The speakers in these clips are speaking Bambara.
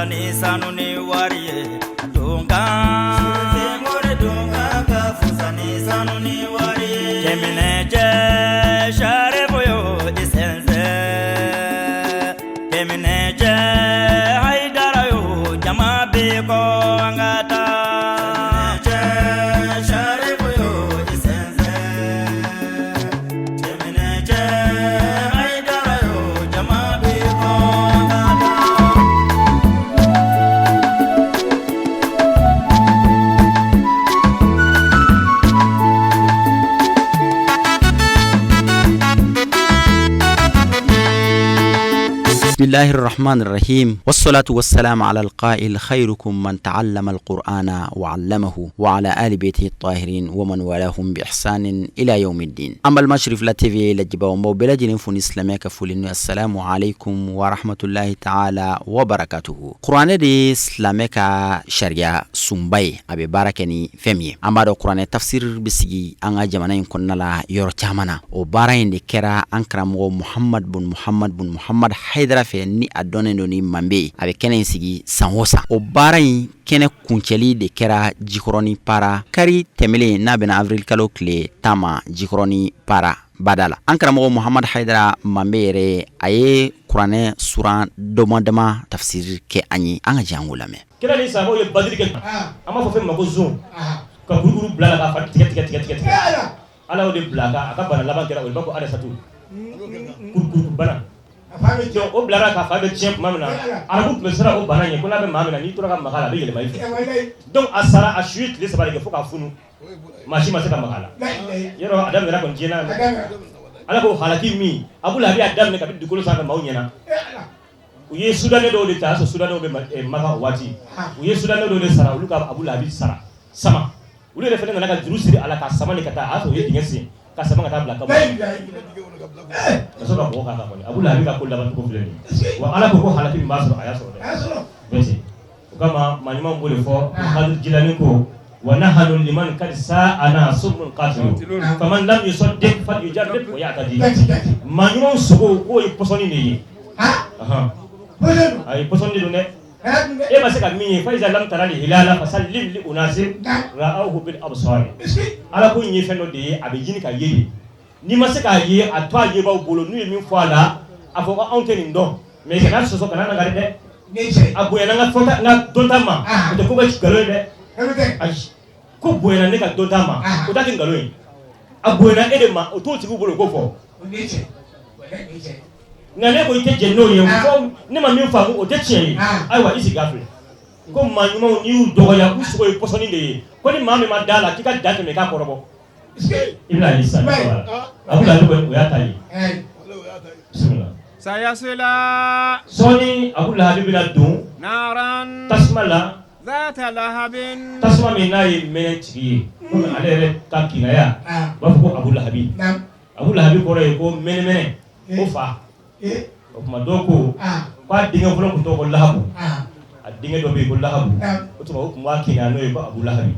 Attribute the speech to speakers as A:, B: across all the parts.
A: fusa ni sanu ni wari ye. Donkan Senghor donkan ka fusa ni sanu ni wari ye. Cɛminɛcɛ Sharifu yo i sɛnsɛn. Cɛminɛcɛ Hayidara yo jama bɛ kɔ an ka taa. Cɛminɛcɛ Sharifu yo i sɛnsɛn. Cɛminɛcɛ Hayidara yo jama bɛ kɔ an ka taa.
B: بسم الله الرحمن الرحيم والصلاة والسلام على القائل خيركم من تعلم القرآن وعلمه وعلى آل بيته الطاهرين ومن والاهم بإحسان إلى يوم الدين. An balima Cherifla TV lajɛbaaw, n b'aw bɛɛ lajɛlen fo ni silamɛya ka foli n'o ye assalamu alaikum wa rahmatullahi ta'ala wa barakatuhu. Kuranɛ de ye silamɛ ka sariya sunba ye, a bɛ baara kɛ ni fɛn min ye. An b'a dɔn kuranɛ tafsir bɛ sigi an ka jamana in kɔnɔna la yɔrɔ caman na. O baara in de kɛra an karamɔgɔ Muhamad bun Muhamad bun Muhamad Hayidara fɛ, ni a dɔnnen don ni Manbe ye. A bɛ kɛnɛ in sigi san o san. O baara in kɛnɛ kuncɛli de kɛra Jikɔrɔni Para kari tɛmɛlen, n'a bɛna avril kalo tile 10 ma, Jikɔrɔni Para bada la. An karamɔgɔ Muhamad Hayidara Manbe yɛrɛ, a ye kuranɛ suran dama dama tafsir kɛ an ye. An ka jɛ an k'o lamɛn.
C: Kira ni sahabaw ye badiri kɛ, an b'a fɔ fɛn min ma ko zon, ka kurukuru bila la k'a fari tigɛ tigɛ tigɛ tigɛ tigɛ. Ala y'o de bila a kan, a ka bana laban kɛra o ye, b'a ko aresatu kurukuru bana. Donc o bilara k'a fa bɛ tiɲɛ tuma min na, arabu tun bɛ siran o bana ɲɛ, ko n'a bɛ maa min na, n'i tora ka maga a la, a bɛ yɛlɛma i fɛ. Donc a sara, a su ye tile 3 de kɛ fo k'a funu, maa si ma se ka maga a la. Yɔrɔ a daminɛra kɔni diɲɛ na. Ala ko halaki min Abu Lahabi y'a daminɛ kabi dugukolo sanfɛ maaw ɲɛna, u ye soudanais dɔw de ta. A y'a sɔrɔ soudanais bɛ Maka o waati. U ye soudanais dɔw de sara, olu ka Abu Lahabi sara sama. Olu yɛrɛ fana nana ka juru siri a la ka sama ni ka taa. A y'a sɔrɔ u ye dingɛ sen ka sama ka taa bila kaburu ka sɔrɔ ka bɔgɔ k'a kan. Kɔni Abu Lahabi ka ko laban cogo filɛ nin ye. Wa Ala ko ko halaki min b'a sɔrɔ, a y'a sɔrɔ dɛ. Bɛɛ o kama maa ɲuman b'o de fɔ. Kadir Jilani ko wa nahanu liman kad sa'ana summun qatilu faman lam yusaddiq falyujarrib wa ya'tadi. Maa ɲumanw sogo k'o ye pɔsɔni de ye. Ayi, pɔsɔni de don dɛ. E ma se ka min ye, fa iza lam tara hilala fasallim li unasin ra'awhu bil absar. Ala ko in ye fɛn dɔ de ye, a bɛ ɲini ka ye de. N'i ma se k'a ye, a to a yebaw bolo, n'u ye min fɔ a la, a fɔ ko anw tɛ nin dɔn, mais kana sɔsɔ, kana nagari dɛ. A bonyana n ka fɔta, n ka dɔnta ma, o tɛ ko kɛ nkalon ye dɛ. Ayi, ko bonyana ne ka dɔnta ma, o t'a kɛ nkalon ye. A bonyana e de ma, o t'o tigiw bolo, o k'o fɔ. Nka ne ko i tɛ jɛn n'o ye, fo ne ma min faamu, o tɛ tiɲɛ ye. Ayiwa, i sigi k'a filɛ ko maa ɲumanw, n'i y'u dɔgɔya, k'u sogo ye pɔsɔni de ye. Ko ni maa min ma da la, k'i ka da tɛmɛ, i k'a kɔrɔbɔ, i bɛna ye sisan. Abu Lahabi kɔni, o y'a ta ye. Bisimila.
D: Sayasila.
C: Sɔɔni Abu Lahabi bɛna don
D: naran
C: tasuma la.
D: Zata lahabin.
C: Tasuma min n'a ye mɛnɛ tigi ye, komi ale yɛrɛ ka kinaya, u b'a fɔ ko Abu Lahabi. Abu Lahabi kɔrɔ ye ko mɛnɛmɛnɛ ko fa. O tuma dɔw ko k'a denkɛ fɔlɔ tun tɔgɔ ko Lahabu. A denkɛ dɔ bɛ yen ko Lahabu. O tuma o tun b'a kinaya n'o ye ko Abu Lahabi.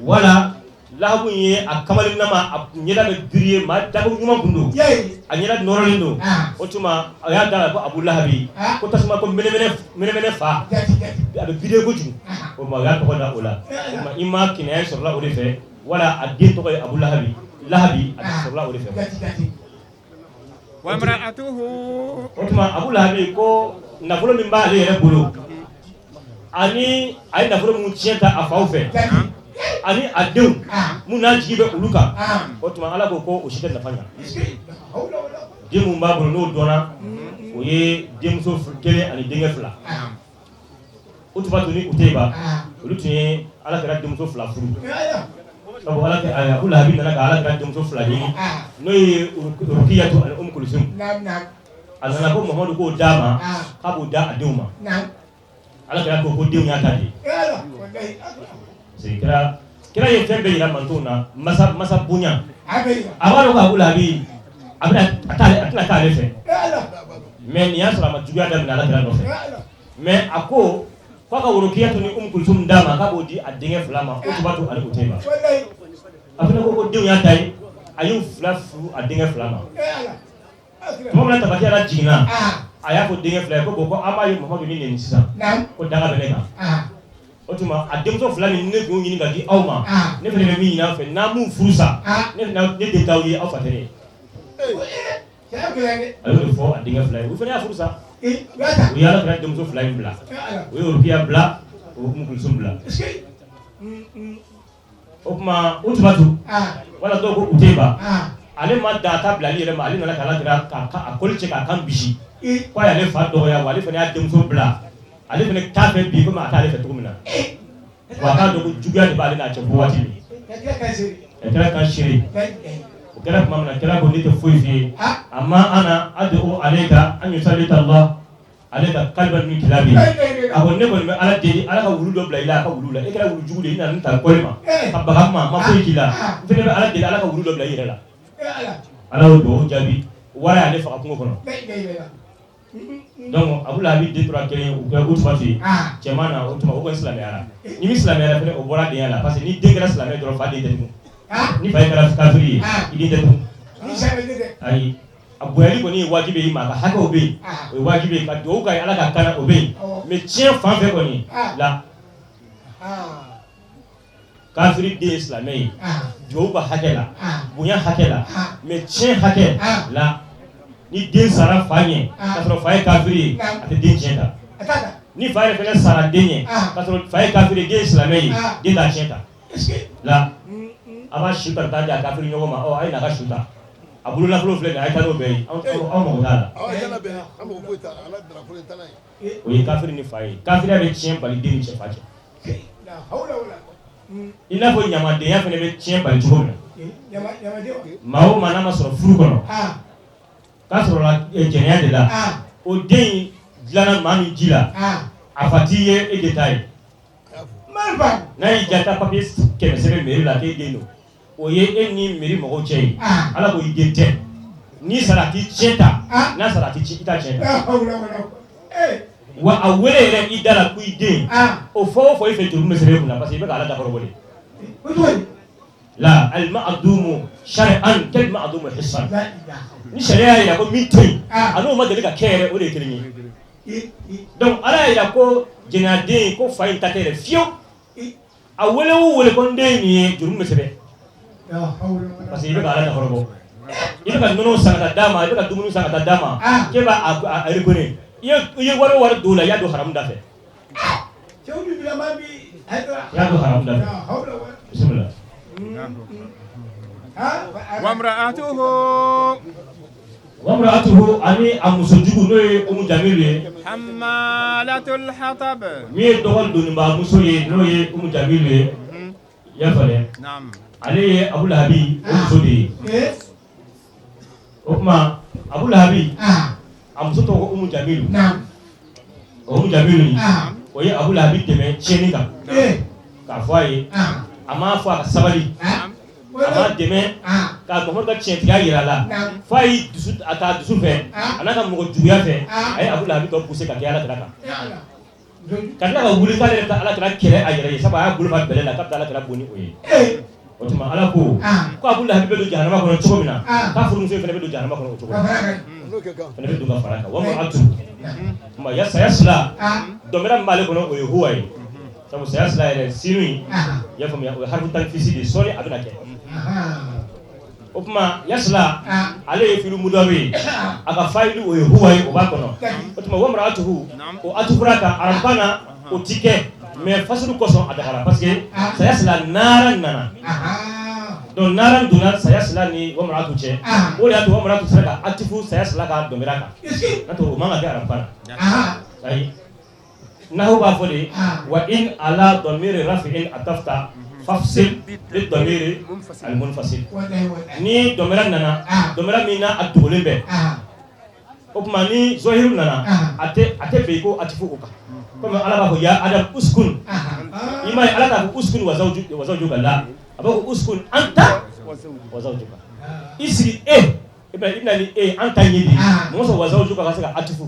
C: Wala Lahabu ye a kamalen nama, a ɲɛda bɛ briller, maa dako ɲuman kun don, a ɲɛda nɔrɔlen don. O tuma a y'a da la ko Abu Lahabi, ko tasuma, ko mɛnɛmɛnɛ fa, a bɛ briller kojugu. O tuma o y'a tɔgɔ da o la. O tuma i ma kinaya sɔrɔla o de fɛ, wala a den tɔgɔ ye Abu Lahabi. Lahabi a sɔrɔla o de fɛ.
D: Wa imra'atuhu.
C: O tuma Abu Lahabi ko nafolo min b'ale yɛrɛ bolo, ani a ye nafolo min tiɲɛ ta a faw fɛ, ani a denw mun n'a jigi bɛ olu kan, o tuma Ala ko ko o si tɛ nafa ɲa. Den mun b'a bolo n'o dɔnna, o ye denmuso kelen ani denkɛ fila. Utubatu ni Uteba, olu tun ye Ala kira denmuso fila furu. Sabu Ala kɛ Abu Lahabi nana ka Ala kira denmuso fila ɲini, n'o ye Rukiyatu ani Umu Kulusum. A nana ko Muhamadu k'o d'a ma, k'a b'o da a denw ma. Ala kira ko ko denw y'a ta de ye. Parce que kira ye fɛn bɛɛ yira mantonw na, masa masa bonya. A b'a dɔn ko Abu Lahabi a bɛna a t'ale, a tɛna k'ale fɛ. Mais nin y'a sɔrɔ a ma juguya daminɛ Ala kira nɔfɛ. Mais a ko k'a ka Rukiyatu ni Umu Kulusum d'a ma, k'a b'o di a denkɛ fila ma, Utubatu ani Uteba. A fana ko ko denw y'a ta ye. A y'u fila furu a denkɛ fila ma. Tuma min na tabati ala jiginna, A y'a fɔ denkɛ fila ye ko bon, ko an b'a ye Mamadu ni neni sisan, ko danga bɛ ne kan. O tuma a denmuso fila min ne tun ɲini ka di aw ma, ne fana bɛ min ɲini aw fɛ, n'a m'u furu sa, ne ne den t'aw ye, aw fa tɛ ne ye. A y'o de fɔ a denkɛ fila ye, u fana y'a furu sa. U ye Ala kira denmuso fila in bila, u ye Rokiya bila, u ye Umu Kulusum bila. O tuma Utubatu wala dɔw ko Uteba, ale ma dan a ta bilali yɛrɛ ma, ale nana k'Ala kira k'a a kɔli cɛ k'a kan bisi k'a y'ale fa dɔgɔya, wa ale fana y'a denmuso bila, ale fana t'a fɛ bi komi a t'ale fɛ cogo min na. Wa a k'a dɔn ko juguya de b'ale n'a cɛ fo waati min a kɛra kan seere. O kɛra tuma min na, kira ko ne tɛ foyi f'i ye, a ma ana ad'u alayka an yusallita Allah alayka kalban min kilabi. A ko ne kɔni bɛ Ala deli, Ala ka wulu dɔ bila i la, a ka wulu la. E kɛra wulu jugu de ye, i nana ne ta kɔli ma ka baga n ma, ma foyi k'i la. N fana bɛ Ala deli, Ala ka wulu dɔ bila i yɛrɛ la. Ala y'o dugawu jaabi, wara y'ale faga kungo kɔnɔ. Donc Abu Lahabi den tora kelen, o kɛra Utubatu ye cɛman na. O tuma o kɔni silamɛyara. Ni min silamɛyara fɛnɛ, o bɔra denya la, parce que ni den kɛra silamɛ dɔrɔn, fa den tɛ tugun. Ni fa kɛra kafiri ye, i den tɛ tugun. Ayi, a bonyali kɔni ye wajibi ye i ma, a ka hakɛw bɛ yen, o ye wajibi ye ka dugawu k'a ye Ala ka kana, o bɛ yen. Mais tiɲɛ fan fɛ kɔni la, kafiri den ye silamɛ ye dugawu ka hakɛ la, bonya hakɛ la, mais tiɲɛ hakɛ la, ni den sara fa ɲɛ k'a sɔrɔ fa ye kafiri ye, a tɛ den tiɲɛ ta. Ni fa yɛrɛ fɛnɛ sara den ɲɛ k'a sɔrɔ fa ye kafiri ye, den ye silamɛ ye, den t'a tiɲɛ ta la. A b'a su ta ka taa di a kafiri ɲɔgɔn ma. Ɔ, a ye n'a ka su ta, a bolo nafolo filɛ nin ye, a ye taa n'o bɛɛ ye, aw mago t'a la. O ye kafiri ni fa ye. Kafiriya bɛ tiɲɛ bali den ni cɛ fa cɛ, i n'a fɔ ɲamadenya fana bɛ tiɲɛ bali cogo min na. Maa o maa n'a ma sɔrɔ furu kɔnɔ, k'a sɔrɔla jɛnɛya de la, o den in dilanna maa min ji la, a fa t'i ye, e de ta ye. N'a y'i diya, taa papier 100 sɛbɛn mairie la k'e den don, o ye e ni mairie mɔgɔw cɛ ye. Ala ko i den tɛ. N'i sara, a t'i tiɲɛ ta. N'a sara, a t'i i t'a tiɲɛ ta. Wa a wele yɛrɛ i da la ko i den, o fɔ o fɔ i fɛ, juru bɛ sɛbɛn i kunna, parce que i bɛ ka Ala dakɔrɔbɔ de la. Al-ma'dumu shar'an kal ma'dumu hissan. Ni sariya y'a jira ko min tɛ yen, a n'o ma deli ka kɛ yɛrɛ, o de ye kelen ye. Donc Ala y'a jira ko jɛnɛyaden, ko fa in ta tɛ yɛrɛ fiyewu. A wele o wele ko n den ye nin ye, juru bɛ sɛbɛn, parce que i bɛ ka Ala dakɔrɔbɔ. I bɛ ka nɔnɔ san ka taa d'a ma, i bɛ ka dumuni san ka taa d'a ma, k'e b'a a reconnaître. I ye wari o wari don o la, i y'a don haramu da fɛ, i y'a don haramu da fɛ. Bisimila.
D: وامرأته.
C: وامرأته, ani a muso jugu, n'o ye Umu Jamilu ye.
D: حمالة الحطب.
C: Min ye dɔgɔ doniba muso ye, n'o ye Umu Jamilu ye, i y'a faamuya?
D: نعم.
C: Ale ye Abu Lahabi o muso de ye. O tuma Abu Lahabi a muso tɔgɔ ko Umu Jamilu. O Umu Jamilu nin, o ye Abu Lahabi dɛmɛ tiɲɛni kan, k'a fɔ a ye, a m'a fɔ a ka sabali, a m'a dɛmɛ ka Mamadu ka tiɲɛtigiya yira a la, f'a y'i dusu a ta dusu fɛ, a n'a ka mɔgɔ juguya fɛ, a ye Abu Lahabi tɔ pousser ka kɛ Ala kira kan, ka tila ka wuli k'ale yɛrɛ bɛ taa Ala kira kɛlɛ a yɛrɛ ye, sabu a y'a bolo fa bɛlɛ la k'a bɛ taa Ala kira bon ni o ye. O tuma Ala ko ko Abu Lahabi bɛ don jahanama kɔnɔ cogo min na, k'a furumuso in fana bɛ don jahanama kɔnɔ o cogo la, fana bɛ don ka fara a kan. وامرأته, tuma ya سيصلى, dɔmɛrɛ min b'ale kɔnɔ, o ye هو ye, sabu سيصلى yɛrɛ sinu in, i y'a faamuya, o ye حرف تنفيس de ye, sɔɔni a bɛna kɛ. O tuma يصلى, ale ye فعل مضارع ye, a ka فاعل o ye هو ye, o b'a kɔnɔ. O tuma وامرأته, o atufura kan arabukan na, o ti kɛ, mais fasulu kosɔn a dagara, parce que سيصلى نارا nana. Donc نارا donna سيصلى ni وامرأته cɛ, o de y'a to وامرأته sera ka atifu سيصلى ka dɔmɛrɛ kan, n'o tɛ o man ka kɛ arabukan na. Ayi, nahu b'a fɔ de: وإن على ضمير رفع عطفت فافصل بالضمير المنفصل. Ni dɔmɛrɛ nana, dɔmɛrɛ min n'a a dogolen bɛ, o tuma ni zɔhiru nana, a tɛ bɛn i ko atifu o kan, komi Ala b'a fɔ: يا آدم اسكن. I m'a ye, Ala t'a fɔ اسكن وزوجك la, a b'a fɔ اسكن أنت وزوجك. I sigi e, i bɛna ni e an ta ye de mɔgɔ sɔrɔ وزوجك ka se ka atifu.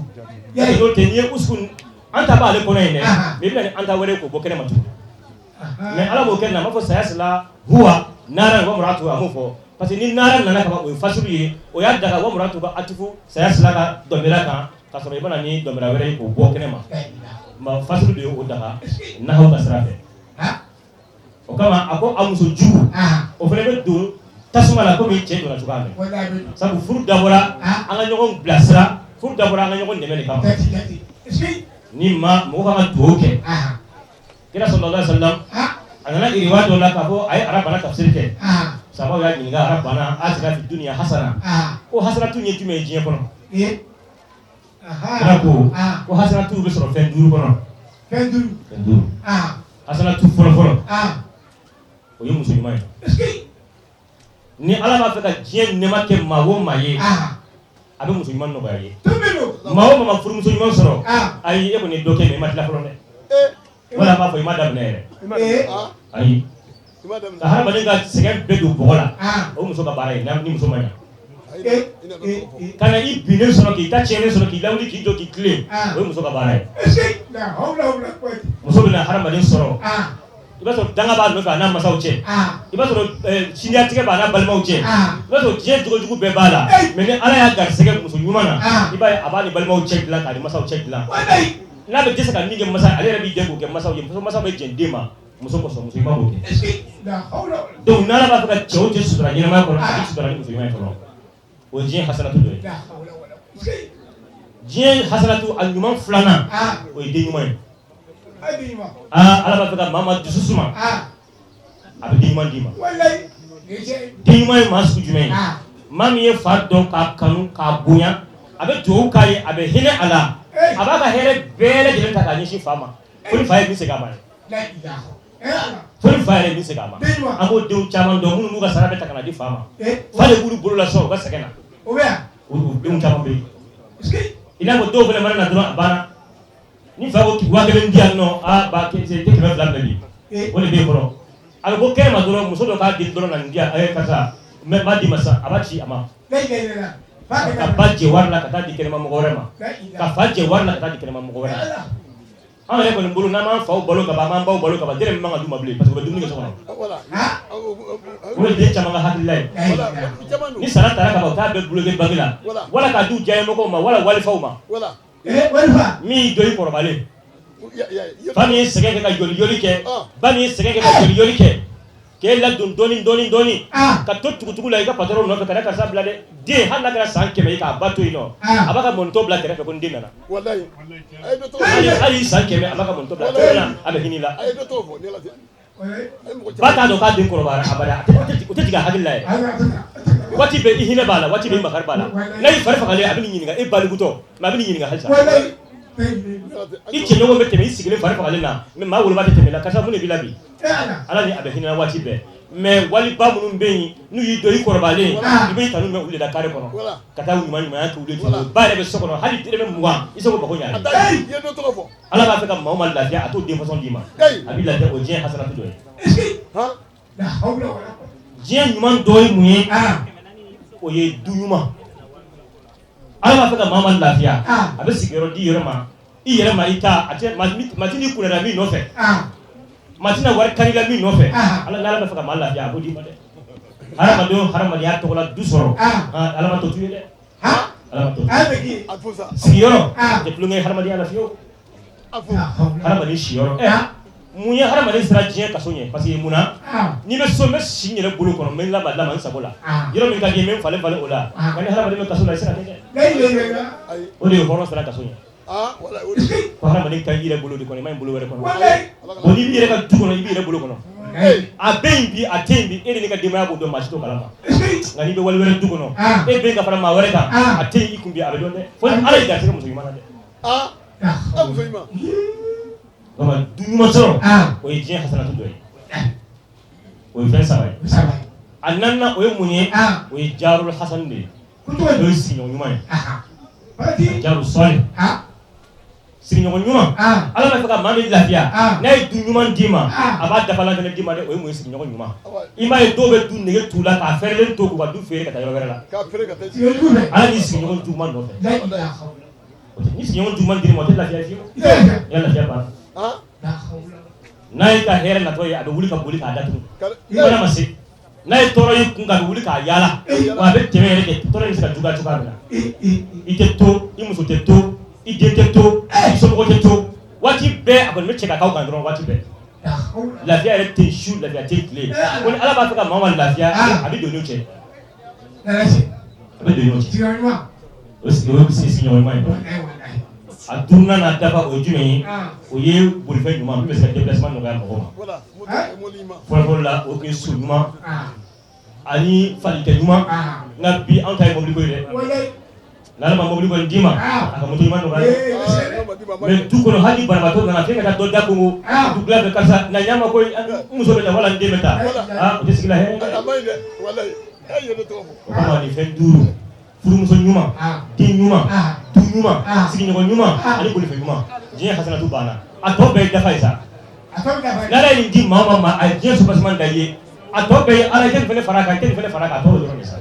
C: N'o tɛ, n'i ye اسكن أنت b'ale kɔnɔ yen dɛ, mais i bɛna ni أنت wɛrɛ k'o bɔ kɛnɛ ma tuguni. Mais Ala b'o kɛ nin na, a b'a fɔ سيصلى هو نارا وامرأته, a m'o fɔ, parce que ni نارا nana ka ban, o ye fasulu ye, o y'a daga وامرأته ka atifu سيصلى ka dɔmɛrɛ kan. K'a sɔrɔ i ma na ni dɔmira wɛrɛ ye k'o bɔ kɛnɛ ma. Ma fasiri de ye o daga nahawu ka sira fɛ. O kama a ko a muso jugu, o fana bɛ don tasuma la komi cɛ donna cogoya min. Sabu furu dabɔra an ka ɲɔgɔn bilasira, furu dabɔra an ka ɲɔgɔn dɛmɛ de kama. Ni ma mɔgɔ kan ka dugawu kɛ. Kira sallallahu alaihi wasallam a nana riwaya dɔ la k'a fɔ a ye arabana tafsiri kɛ. Sahabaw y'a ɲininka arabana atina fi dunya hasana. Ko hasanatu ye jumɛn ye diɲɛ kɔnɔ? Kira ko ko hasanatu bɛ sɔrɔ fɛn duuru kɔnɔ.
E: Fɛn duuru.
C: Fɛn duuru. Hasanatu fɔlɔ fɔlɔ. O ye muso ɲuman ye. Ni Ala b'a fɛ ka diɲɛ nɛɛma kɛ maa o maa ye, a bɛ muso ɲuman nɔgɔya ye. Maa o maa ma furumuso ɲuman sɔrɔ, ayi, e kɔni ye dɔ kɛ mais i ma tila fɔlɔ dɛ. Wala an b'a fɔ i ma daminɛ yɛrɛ. Ayi. Ka hadamaden ka sɛgɛn bɛɛ don bɔgɔ la, o muso ka baara ye ni muso ma ɲa. Ka na i binnen sɔrɔ, k'i ta tiɲɛnen sɔrɔ, k'i lawuli, k'i jɔ, k'i tilen, o ye muso ka baara ye. Muso bɛna hadamaden sɔrɔ, i b'a sɔrɔ danga b'a nɔfɛ a n'a masaw cɛ, i b'a sɔrɔ siniyatigɛ b'a n'a balimaw cɛ, i b'a sɔrɔ diɲɛ jogojugu bɛɛ b'a la. Mais ni Ala y'a garisɛgɛ muso ɲuman na, i b'a ye a b'a ni balimaw cɛ dilan, k'a ni masaw cɛ dilan. N'a bɛ dɛsɛ ka min kɛ masa, ale yɛrɛ b'i dɛn k'o kɛ masaw ye. Muso masaw bɛ jɛn den ma muso kosɔn, muso ɲuman b'o kɛ. Donc n'Ala b'a fɛ ka cɛw cɛ sutura ɲɛnamaya kɔnɔ, a bɛ sutura ni muso ɲuman ye fɔlɔ. O ye diɲɛ hasanatu dɔ ye. Diɲɛ hasanatu a ɲuman filanan, o ye den ɲuman ye. Aa, Ala b'a fɛ ka maa ma dusu suma, a bɛ den ɲuman d'i ma. Den ɲuman ye maa sugu jumɛn ye? Maa min ye fa dɔn, k'a kanu, k'a bonya, a bɛ dugawu k'a ye, a bɛ hinɛ a la, a b'a ka hɛrɛ bɛɛ lajɛlen ta k'a ɲɛsin fa ma, fo ni fa ye min segin a ma ye, fo ni fa yɛrɛ ye min segin a ma. An b'o denw caman dɔn minnu b'u ka sara bɛɛ ta ka na di fa ma, fa de b'olu bolo la sɔn u ka sɛgɛn na. O denw caman bɛ yen. I n'a fɔ dɔw fana mana na dɔrɔn, a banna. Ni fa ko 1000 di yan nɔ, aa ba tɛ 200 minɛ bi, o de bɛ yen fɔlɔ. A bɛ bɔ kɛnɛ ma dɔrɔn, muso dɔ k'a deli dɔrɔn, na nin di yan, a ye karisa n b'a d'i ma sisan, a b'a ci a ma. Ka ba jɛ wari la ka taa di kɛnɛma mɔgɔ wɛrɛ ma, ka fa jɛ wari la ka taa di kɛnɛma mɔgɔ wɛrɛ ma. Anw yɛrɛ kɔni bolo, n'an m'an faw balo ka ban, an m'an baw balo ka ban, dɛrɛ min man ka d'u ma bilen, parce que u bɛ dumuni kɛ so kɔnɔ. O ye den caman ka hakilila ye. Ni sara taara ka ban, u t'a bɛɛ bloquer banque la, wala k'a di u diyanyemɔgɔw ma, wala walifaw ma. Min y'i dɔn i kɔrɔbalen, fa min ye sɛgɛn kɛ ka yoli yoli kɛ, ba min ye sɛgɛn kɛ ka yoli yoli kɛ k'e ladon dɔɔni dɔɔni dɔɔni, ka to tugutugu la i ka patɔrɔn nɔfɛ, kana karisa bila dɛ. Den, hali n'a kɛra san 100 ye, k'a ba to yen nɔ, a b'a ka mɔnitɔ bila kɛrɛfɛ ko n den nana. Hali san 100, a b'a ka mɔnitɔ bila kɛrɛfɛ, a bɛ hinɛ i la. Ba t'a dɔn k'a den kɔrɔbayara abada, o tɛ jigin a hakili la yɛrɛ. Waati bɛɛ i hinɛ b'a la, waati bɛɛ i makari b'a la. N'a y'i fari fagalen, a bɛ n'i ɲininka, e balikutɔ, mais a bɛ n'i ɲininka halisa. I cɛɲɔgɔn bɛ tɛmɛ i sigilen fari fagalen na, mais maa woloba tɛ tɛmɛ i la, karisa mun de b'i la bi? Ala ni a bɛ hinɛ la waati bɛɛ. Mais waliba minnu bɛ yen, n'u y'i dɔn i kɔrɔbalen, i bɛ tanu mɛn olu de la carré kɔnɔ, ka taa ɲuman ɲumanya k'u ye. Ba yɛrɛ bɛ so kɔnɔ, hali dɛrɛmɛ 20 i se k'o mago ɲɛ. Ala b'a fɛ ka maa ma lafiya, a t'o den façon d'i ma, a b'i lafiya. O diɲɛ hasanatu dɔ ye. Diɲɛ ɲuman dɔ ye mun ye? O ye du ɲuman. Ala b'a fɛ ka maa ma lafiya, a bɛ sigiyɔrɔ di yɛrɛ ma, i yɛrɛ ma, i ta a tɛ maa tɛ n'i kunna min nɔfɛ, maa tɛna wari kari la min nɔfɛ. Ala, n'Ala b'a fɛ ka maa lafiya, a b'o d'i ma dɛ. Hadamaden, hadamadenya tɔgɔ la du sɔrɔ, Ala ma to tu ye dɛ. Ala ma to sigiyɔrɔ tɛ tulonkɛ ye hadamadenya la fiyewu. Hadamaden siyɔrɔ, mun ye hadamaden siran diɲɛ kaso ɲɛ? Parce que mun na? N'i bɛ so, n bɛ si n yɛrɛ bolo kɔnɔ, n bɛ n lama lama n sago la, yɔrɔ min ka di n ye, n bɛ n falen falen o la. Nka ni hadamaden bɛ kaso la, i tɛ se ka kɛ dɛ. O de ye hɔrɔn siran kaso ɲɛ, ko hadamaden ka i yɛrɛ bolo de kɔnɔ, i ma ɲi bolo wɛrɛ kɔnɔ. Bon, n'i b'i yɛrɛ ka du kɔnɔ, i b'i yɛrɛ bolo kɔnɔ, a bɛ yen bi, a tɛ yen bi, e de n'i ka denbaya b'o dɔn, maa si t'o kalama. Nka n'i bɛ wali wɛrɛ du kɔnɔ, e bɛ ka fara maa wɛrɛ kan, a tɛ yen i kun bi, a bɛ dɔn dɛ, fo ni Ala y'i garisɛgɛ muso ɲuman na dɛ. Donc du ɲuman sɔrɔ, o ye diɲɛ hasanatu dɔ ye. O ye fɛn saba ye. A naaninan, o ye mun ye? O ye jarul hasan de ye, n'o ye sigiɲɔgɔn ɲuman ye, jaru sɔli, sigiɲɔgɔn ɲuman. Ala b'a fɛ ka maa min lafiya, n'a ye du ɲuman d'i ma, a b'a dafalan fana d'i ma dɛ. O ye mun ye? Sigiɲɔgɔn ɲuman. I m'a ye dɔw bɛ du nege t'u la k'a fɛrɛlen to k'u ka du feere ka taa yɔrɔ wɛrɛ la, ala n'i sigiɲɔgɔn juguman nɔfɛ. Ni sigiɲɔgɔn juguman dir'i ma, o tɛ lafiya fiyewu, i ka lafiya banna. N'a y'i ka hɛrɛ natɔ ye, a bɛ wuli ka boli k'a datugu, i ma se. N'a ye tɔɔrɔ y'i kun kan, a bɛ wuli k'a yaala, wa a bɛ tɛmɛ yɛrɛ kɛ, tɔɔrɔ in bɛ se ka juguya cogoya min na. I tɛ to, i muso tɛ to. kɔni bɛ cɛ ka k'aw kan dɔrɔn waati bɛɛ. Lafiya yɛrɛ tɛ su, lafiya tɛ tile. Ko ni Ala b'a fɛ ka maa ma lafiya, a bɛ don n'o cɛ, a bɛ don n'o cɛ. O ye sigiɲɔgɔn ɲuman ye. A duurunan n'a dafa, o ye jumɛn ye? O ye bolifɛn ɲuman min bɛ se ka déplacement nɔgɔya mɔgɔ ma. Fɔlɔfɔlɔ la, o tun ye so ɲuman ani falikɛ ɲuman. Nka bi, anw ta ye mobili ko ye dɛ. N'Ala ma mobili kɔni d'i ma, a ka moto ɲuman nɔgɔya. Mais du kɔnɔ, hali banabaatɔ nana f'e ka taa dɔ da kongo dugula fɛ: "Karisa, na ɲa ma koyi, n muso bɛ tan wala n den bɛ tan." Aa, o tɛ sigi la hɛrɛ dɛ. O kama, nin fɛn duuru: furumuso ɲuman, den ɲuman, du ɲuman, sigiɲɔgɔn ɲuman ani bolifɛn ɲuman, diɲɛ hasanatu banna. A tɔ bɛɛ ye dafa ye sa. N'Ala ye nin di maa o maa ma, a ye diɲɛ soubassement da i ye. A tɔ bɛɛ ye Ala ye nin fɛnɛ fara a kan, i tɛ nin fɛnɛ fara a kan, a tɔ bɛ dɔrɔn de sa.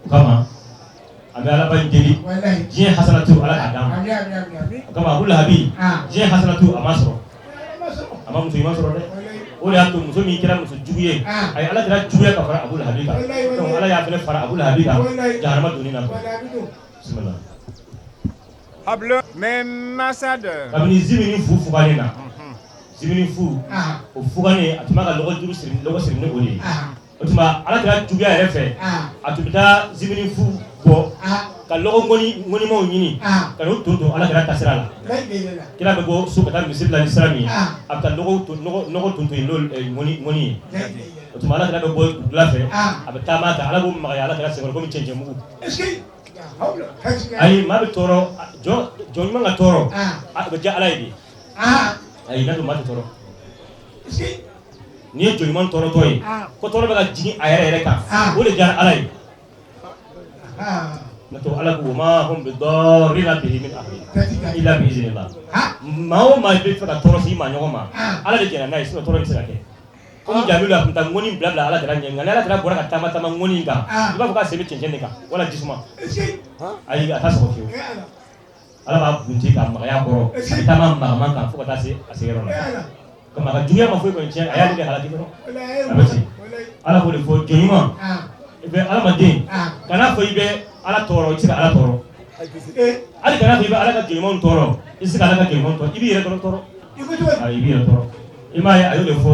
C: O kama, an bɛ Alaba in deli, diɲɛ hasanatu, Ala k'a d'an ma. O kama, Abu Lahabi, diɲɛ hasanatu a ma sɔrɔ, a ma muso ɲuman sɔrɔ dɛ. O de y'a to muso min kɛra muso jugu ye, a ye Ala kɛra juguya ka fara Abu Lahabi kan. Donc Ala y'a fɛnɛ fara Abu Lahabi kan jahanama donni na. Bismillah.
D: حبل من مسد.
C: Kabini zimini fu fugalen na, zimini fu o fuganen, a tun b'a ka lɔgɔ juru siri, lɔgɔ siri ni o de ye. O tuma, Ala kɛra juguya yɛrɛ fɛ, a tun bɛ taa zimini fu bɔ ka lɔgɔ ŋɔni ŋɔnimaw ɲini ka n'o ton ton Ala kɛra tasira la. Kira bɛ bɔ so ka taa misiri la ni sira min ye, a bɛ taa lɔgɔ ton, nɔgɔ ton ton yen n'o ŋɔni ŋɔni ye. O tuma, Ala kɛra bɛ bɔ dugula fɛ, a bɛ taama kan, Ala b'o magaya Ala kɛra senkɔrɔ komi cɛncɛn mugu. Ayi, maa bɛ tɔɔrɔ, jɔn jɔn ɲuman ka tɔɔrɔ, a bɛ diya Ala ye de. Ayi, n'a to maa tɛ tɔɔrɔ. N'i ye jɔn ɲuman tɔɔrɔtɔ ye, ko tɔɔrɔ bɛ ka jigin a yɛrɛ yɛrɛ kan, o de diyara Ala ye. N'o tɛ, Ala ko: وما هم بضارين به من أحد إلا بإذن الله. Maa o maa bɛ fɛ ka tɔɔrɔ s'i ma ɲɔgɔn ma, Ala de jɛnna n'a ye, sinon tɔɔrɔ bɛ se ka kɛ. Komi Jamilu, a tun taa ŋɔni bila bila Ala kɛra ɲɛ, nka ni Ala kɛra bɔra ka taama taama ŋɔni in kan, i b'a fɔ k'a sen bɛ cɛncɛn de kan wala jisuma. Ayi, a t'a sɔgɔ fiyewu. Ala b'a bunte k'a magaya kɔrɔ, a bɛ taama magaman kan fo ka taa se a seyɔrɔ la. Komi a ka juguya ma foyi kɔni tiɲɛ, a y'ale de halaki dɔrɔn. A bɛ ten. Ala k'o de fɔ jɔn ɲuman i bɛ adamaden, kana fɔ i bɛ Ala tɔɔrɔ, i tɛ se ka Ala tɔɔrɔ. Hali kana fɔ i bɛ Ala ka jɔn ɲumanw tɔɔrɔ, i tɛ se ka Ala ka jɔn ɲumanw tɔɔrɔ. I b'i yɛrɛ dɔrɔn tɔɔrɔ. Ayi, i b'i yɛrɛ tɔɔrɔ. I m'a ye, a y'o de fɔ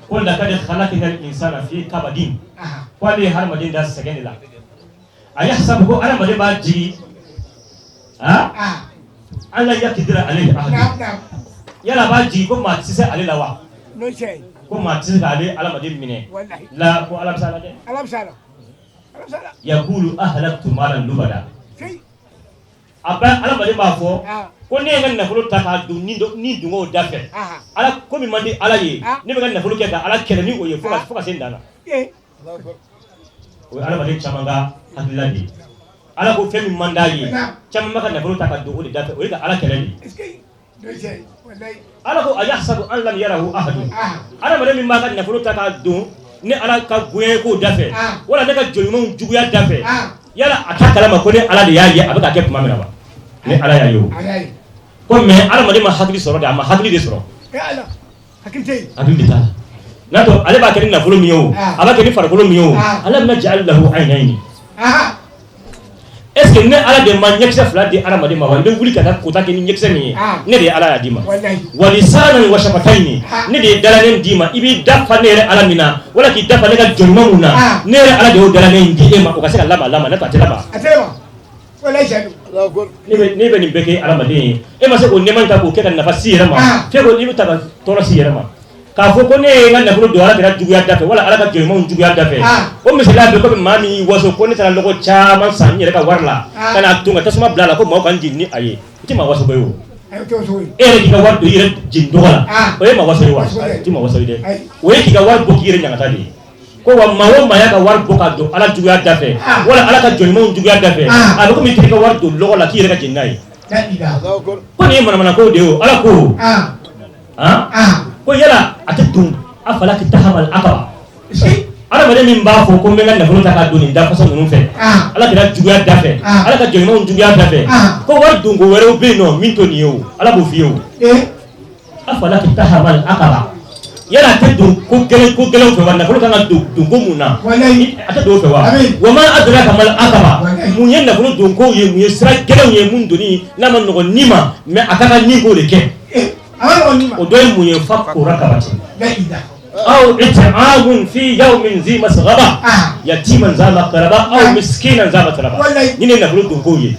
C: ko لقد خلقنا الإنسان في كبد. Ko ale ye hadamaden da sɛgɛn de la. أيحسب, ko hadamaden b'a jigi أن لن يقدر عليه أحد. Yala a b'a jigi ko maa tɛ se ale la wa? Ko maa tɛ se k'ale hadamaden minɛ la? Ko Ala bɛ se a la dɛ. يقول أهلكت مالا لبدا. A bɛ hadamaden b'a fɔ ko ne ye n ka nafolo ta k'a don ni dungɔw da fɛ. Ala ko min man di Ala ye, ne bɛ ka nafolo kɛ ka Ala kɛlɛ ni o ye fo ka se n dan na. O ye hadamaden caman ka hakilila de ye. Ala ko fɛn min man d'a ye, caman b'a ka nafolo ta ka don o de da fɛ, o ye ka Ala kɛlɛ de ye. Ala ko أيحسب أن لم يره أحد. Hadamaden min b'a ka nafolo ta k'a don ne Ala ka gonya kow da fɛ, wala ne ka jɔn ɲumanw juguya da fɛ, yala a t'a kalama ko ne Ala de y'a ye a bɛ ka kɛ tuma min na wa? Ne Ala y'a ye o ko. Mais hadamaden ma hakili sɔrɔ de, a ma hakili de sɔrɔ, hakili de t'a la. N'a to ale b'a kɛ ni nafolo min ye o, a b'a kɛ ni farikolo min ye o, ألم نجعل له عينين. Est ce que ne Ala de ma ɲɛkisɛ fila di hadamaden ma wa? I bɛ wuli ka taa kota kɛ ni ɲɛkisɛ min ye, ne de ye Ala y'a d'i ma. ولسانا وشفتين, ne de ye dalanen d'i ma, i b'i da fa ne yɛrɛ Ala min na, wala k'i da fa ne ka jɔn ɲuman mun na. Ne yɛrɛ Ala de y'o dalanen in di e ma, o ka se ka lama lama, ne to a tɛ lama. Ne bɛ nin bɛɛ kɛ hadamaden ye, e ma se k'o nɛɛma in ta k'o kɛ ka nafa si yɛrɛ ma. F'e ko i bɛ ta ka tɔɔrɔ si yɛrɛ ma, k'a fɔ ko ne ye n ka nafolo don Ala kɛra juguya da fɛ, wala Ala ka jɔn ɲumanw juguya da fɛ. O misaliya bɛ komi maa min y'i waso ko ne taara lɔgɔ caman san n yɛrɛ ka wari la ka na don ka tasuma bila a la ko maaw ka n jeni ni a ye. I tɛ maa waso ko ye o. E yɛrɛ k'i ka wari don i yɛrɛ jeni dɔgɔ la, o ye maa waso ye wa? O tɛ maa waso ye dɛ. O ye k'i ka wari bɔ k'i yɛrɛ ɲangata de ye. Ko wa maa o maa y'a ka wari bɔ ka don Ala juguya da fɛ, wala Ala ka jɔn ɲumanw juguya da fɛ, a bɛ komi i ka wari don lɔgɔ la k'i yɛrɛ ka jeni n'a ye. Ko nin ye manamanako de ye o. Ala ko ko yala a tɛ don أفلا اقتحم العقبة. Adamaden min b'a fɔ ko n bɛ n ka nafolo ta k'a don nin dafasa ninnu fɛ, Ala kɛra juguya da fɛ, Ala ka jɔn ɲumanw juguya da fɛ, ko wari donko wɛrɛw bɛ yen nɔ min to nin ye o, Ala b'o f'i ye o. أفلا اقتحم العقبة, yala a tɛ don ko gɛlɛn ko gɛlɛnw fɛ wa? Nafolo kan ka don donko mun na, a tɛ don o fɛ wa? وما أدراك ما العقبة. Mun ye nafolo donko ye? Mun ye sira gɛlɛnw ye? Mun donni n'a ma nɔgɔn ni ma, mais a ka kan ni k'o de kɛ. O dɔ ye mun ye? Fakku rakabati aw it'amun fi yawmin zi masghaba yatiman za maqraba aw miskinan za matraba. Ni ne nafolo don ko ye,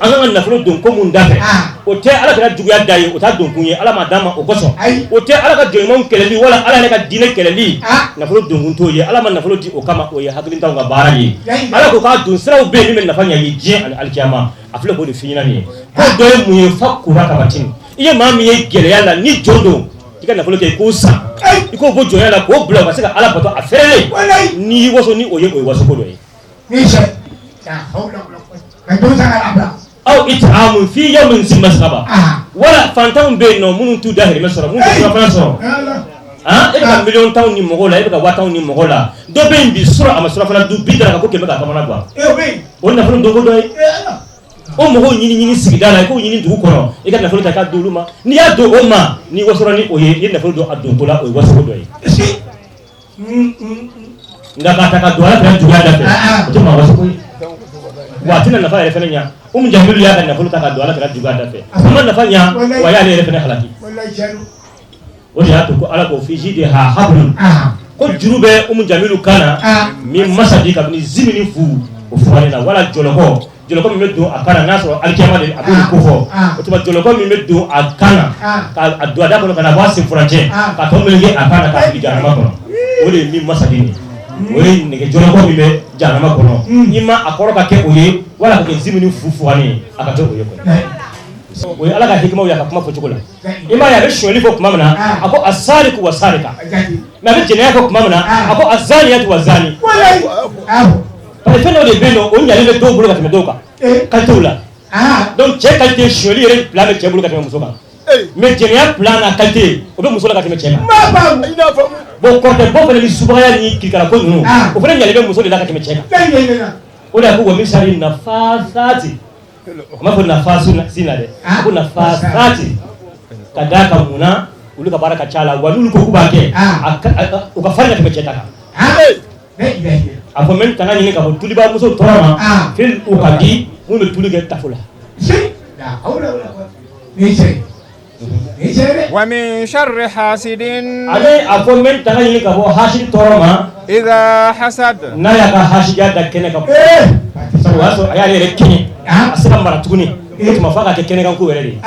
C: an ka nafolo don ko mun da fɛ, o tɛ Ala kɛra juguya da ye, o t'a don kun ye, Ala ma d'a ma o kosɔn. O tɛ Ala ka jɔnɲumanw kɛlɛli wala Ala yɛrɛ ka diinɛ kɛlɛli. Nafolo don kun t'o ye, Ala ma nafolo di o kama, o ye hakilintanw ka baara ye. Ala ko k'a don siraw bɛ yen min bɛ nafa ɲɛ ye diɲɛ ani alikiyama. A filɛ k'o de f'i ɲɛna nin ye. K'o dɔ ye mun ye? Fakku rakabatin. I ye maa min ye gɛlɛya la, ni jɔn don, i ka nafolo kɛ i k'o san, i k'o bɔ jɔnya la k'o bila o ka se ka Ala bato a fɛrɛlen. N'i y'i waso ni o ye, o ye wasoko dɔ ye. Aw it'amun fi yawmin zi masghaba. Wala fantanw bɛ yen nɔ minnu t'u dahirimɛ sɔrɔ, minnu tɛ surafana sɔrɔ. E bɛ ka miliyɔn tanw ni mɔgɔw la, e bɛ ka waa tanw ni mɔgɔw la, dɔ bɛ yen bi sɔrɔ a ma surafana dun bi daraka ko kɛmɛ k'a kamana gan. O nafolo donko dɔ ye. O mɔgɔw ɲini ɲini sigida la, i k'o ɲini dugu kɔnɔ, i ka nafolo ta k'a di olu ma. N'i y'a don o ma, n'i wasora ni o ye, i ye nafolo don a donko la, o ye wasoko dɔ ye. Nka k'a ta ka don Ala kɛra juguya da fɛ, o tɛ maa wasoko ye, wa a tɛna nafa yɛrɛ fana ɲa. Umu Jamilu y'a ka nafolo ta ka don Ala kɛra juguya da fɛ, a ma nafa ɲa, wa y'ale yɛrɛ fana halaki. O de y'a to ko Ala ko fi jidiha hablun, ko juru bɛ Umu Jamilu kan na min masadi, kabini zimini fu o fugalen na, wala jɔlɔkɔ, jɔlɔkɔ min bɛ don a kan na, n'a sɔrɔ alikiyama de a b'o ko fɔ. O tuma jɔlɔkɔ min bɛ don a kan na, k'a don a da kɔnɔ ka na bɔ a sen furancɛ, ka tɔ meleke a kan na k'a fili jahanama kɔnɔ, o de ye min masadi ye. O ye nɛgɛ jɔlɔkɔ min bɛ jahanama kɔnɔ. I ma a kɔrɔ ka kɛ o ye, wala ka kɛ zimini fu fugalen ye, a ka kɛ o ye kɔni. O ye Ala ka hikimaw ye a ka kuma fɔcogo la. I m'a ye a bɛ sonyali fɔ tuma min na, a ko asariku wa sarika, mais a bɛ jɛnɛya fɔ tuma min na, a ko azaniyatu wa zani. Parce que fɛn dɔ de bɛ yen nɔ, o ɲalen bɛ dɔw bolo ka tɛmɛ dɔw kan qualité la. Donc cɛ qualité, sonyali yɛrɛ plan bɛ cɛ bolo ka tɛmɛ muso kan, mais jɛnɛya plan n'a qualité, o bɛ muso la ka tɛmɛ cɛ kan. Bon, kɔrɔtɛ bɔ fana ni subagaya ni kirikara ko ninnu, o fana ɲalen bɛ muso de la ka tɛmɛ cɛ kan. O de y'a ko wa min sari nafasati, a m'a fɔ nafa si na dɛ, a ko nafasati, ka d'a kan mun na, olu ka baara ka ca la, wa n'olu ko k'u b'a kɛ, u ka farin ka tɛmɛ cɛ ta kan. A fɔ n bɛ tanga ɲini ka bɔ tulibamuso tɔɔrɔ ma, fil u ka di minnu bɛ tuli kɛ tafo la.
D: Wa min sharri hasidin.
C: Ale a fɔ n bɛ tanga ɲini ka bɔ hasidi tɔɔrɔ ma.
D: Idha hasad.
C: N'a y'a ka hasidiya da kɛnɛ kan, sabu o y'a sɔrɔ a y'ale yɛrɛ kɛɲɛ, a se ka mara tuguni, o tuma f'a ka kɛ kɛnɛkan ko yɛrɛ de ye.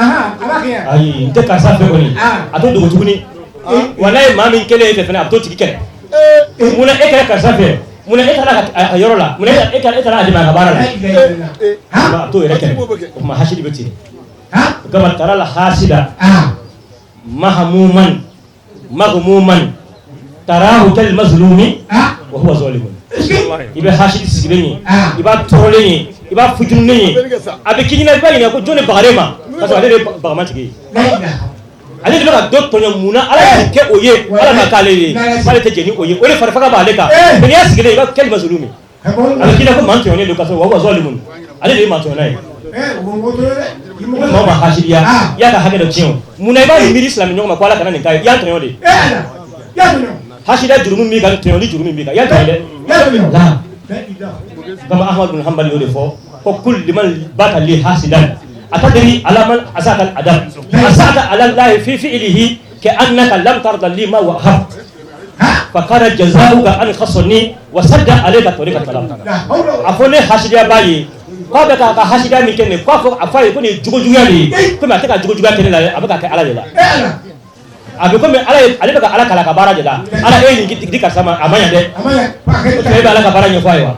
C: Ayi, n tɛ karisa fɛ kɔni, a t'o dogo tuguni. Wa n'a ye maa min kɛlen e fɛ fana, a bɛ t'o tigi kɛlɛ. Munna e kɛra karisa fɛ? Munna e taara a yɔrɔ la? Munna e taara a dɛmɛ a ka baara la? A t'o yɛrɛ kɛlɛ. O tuma hasidi bɛ ten. O kama tara la hasida mahamuman maghmuman tarahu kal mazlumi wa huwa zalimun. I bɛ hasidi sigilen ye, i b'a tɔɔrɔlen ye, i b'a fujununen ye, a bɛ k'i ɲɛna, i b'a ɲininka ko jɔn de bagara e ma, k'a sɔrɔ ale de ye bagamatigi ye. Ale de bɛ ka dɔ tɔɲɔ mun na Ala ye nin kɛ o ye, Ala ma k'ale ye, k'ale tɛ jɛn ni o ye, o de farifaga b'ale kan. Mais n'i y'a sigilen i b'a kal mazlumi, a bɛ k'i la ko maa tɔɲɔnen don, k'a sɔrɔ wa huwa zalimun, ale de ye maa tɔɲɔna ye. Maa ma hasidiya, i y'a ka hakɛ dɔ tiɲɛ o. Mun na i b'a miiri silamɛ ɲɔgɔn ma ko Ala kana nin k'a ye, i y'a tɔɲɔ de. Hasidiya jurumu min kan, tɔɲɔli jurumu min kan, i y'a tɔɲɔ dɛ. La kama Ahmad bin Hanbal y'o de fɔ ko kul liman bata li hasidan atadri ala man asaka al adab asaka ala Allah fi fi'lihi ka annaka lam tarda li ma wahab fa kana jazaa'uka an khasani wa sadda alayka tariqa talab. A fɔ ne hasidiya b'a ye k'a bɛ k'a ka hasidiya min kɛ nin, k'a fɔ a fɔ a ye ko nin ye jogojuguya de ye, komi a tɛ ka jogojuguya kɛ ne la dɛ, a bɛ ka kɛ Ala de la. A bɛ komi Ala ye, ale bɛ ka Ala kalan a ka baara de la. Ala e ye nin di karisa ma, a ma ɲɛ dɛ, o tuma e bɛ Ala ka baara ɲɛfɔ a ye wa?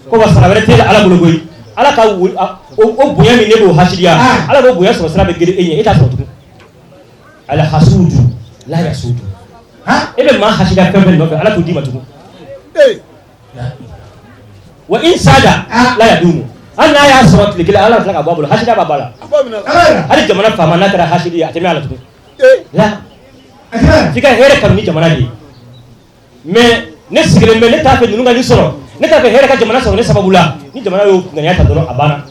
C: Ko wa sara wɛrɛ t'e la Ala bolo koyi. Ala ka o bonya min ne b'o hasidiya, Ala b'o bonya sɔrɔ sira bɛ geren e ɲɛ, e t'a sɔrɔ tugun. Al hasudu la yasudu. E bɛ maa hasidiya fɛn fɛn nɔfɛ, Ala t'o d'i ma tugun. Wa in sada la yadumu. Hali n'a y'a sɔrɔ tile kelen, Ala bɛ tila ka bɔ a bolo, hasidiya b'a ba la. Hali jamana faama n'a kɛra hasidi ye, a tɛ mɛn a la tugun. La f'i ka hɛrɛ kanu ni jamana de ye. Mais ne sigilen bɛ, ne t'a fɛ ninnu ka nin sɔrɔ, ne t'a fɛ hɛrɛ ka jamana sɔrɔ ne sababu la. Ni jamana y'o ŋaniya ta dɔrɔn, a banna,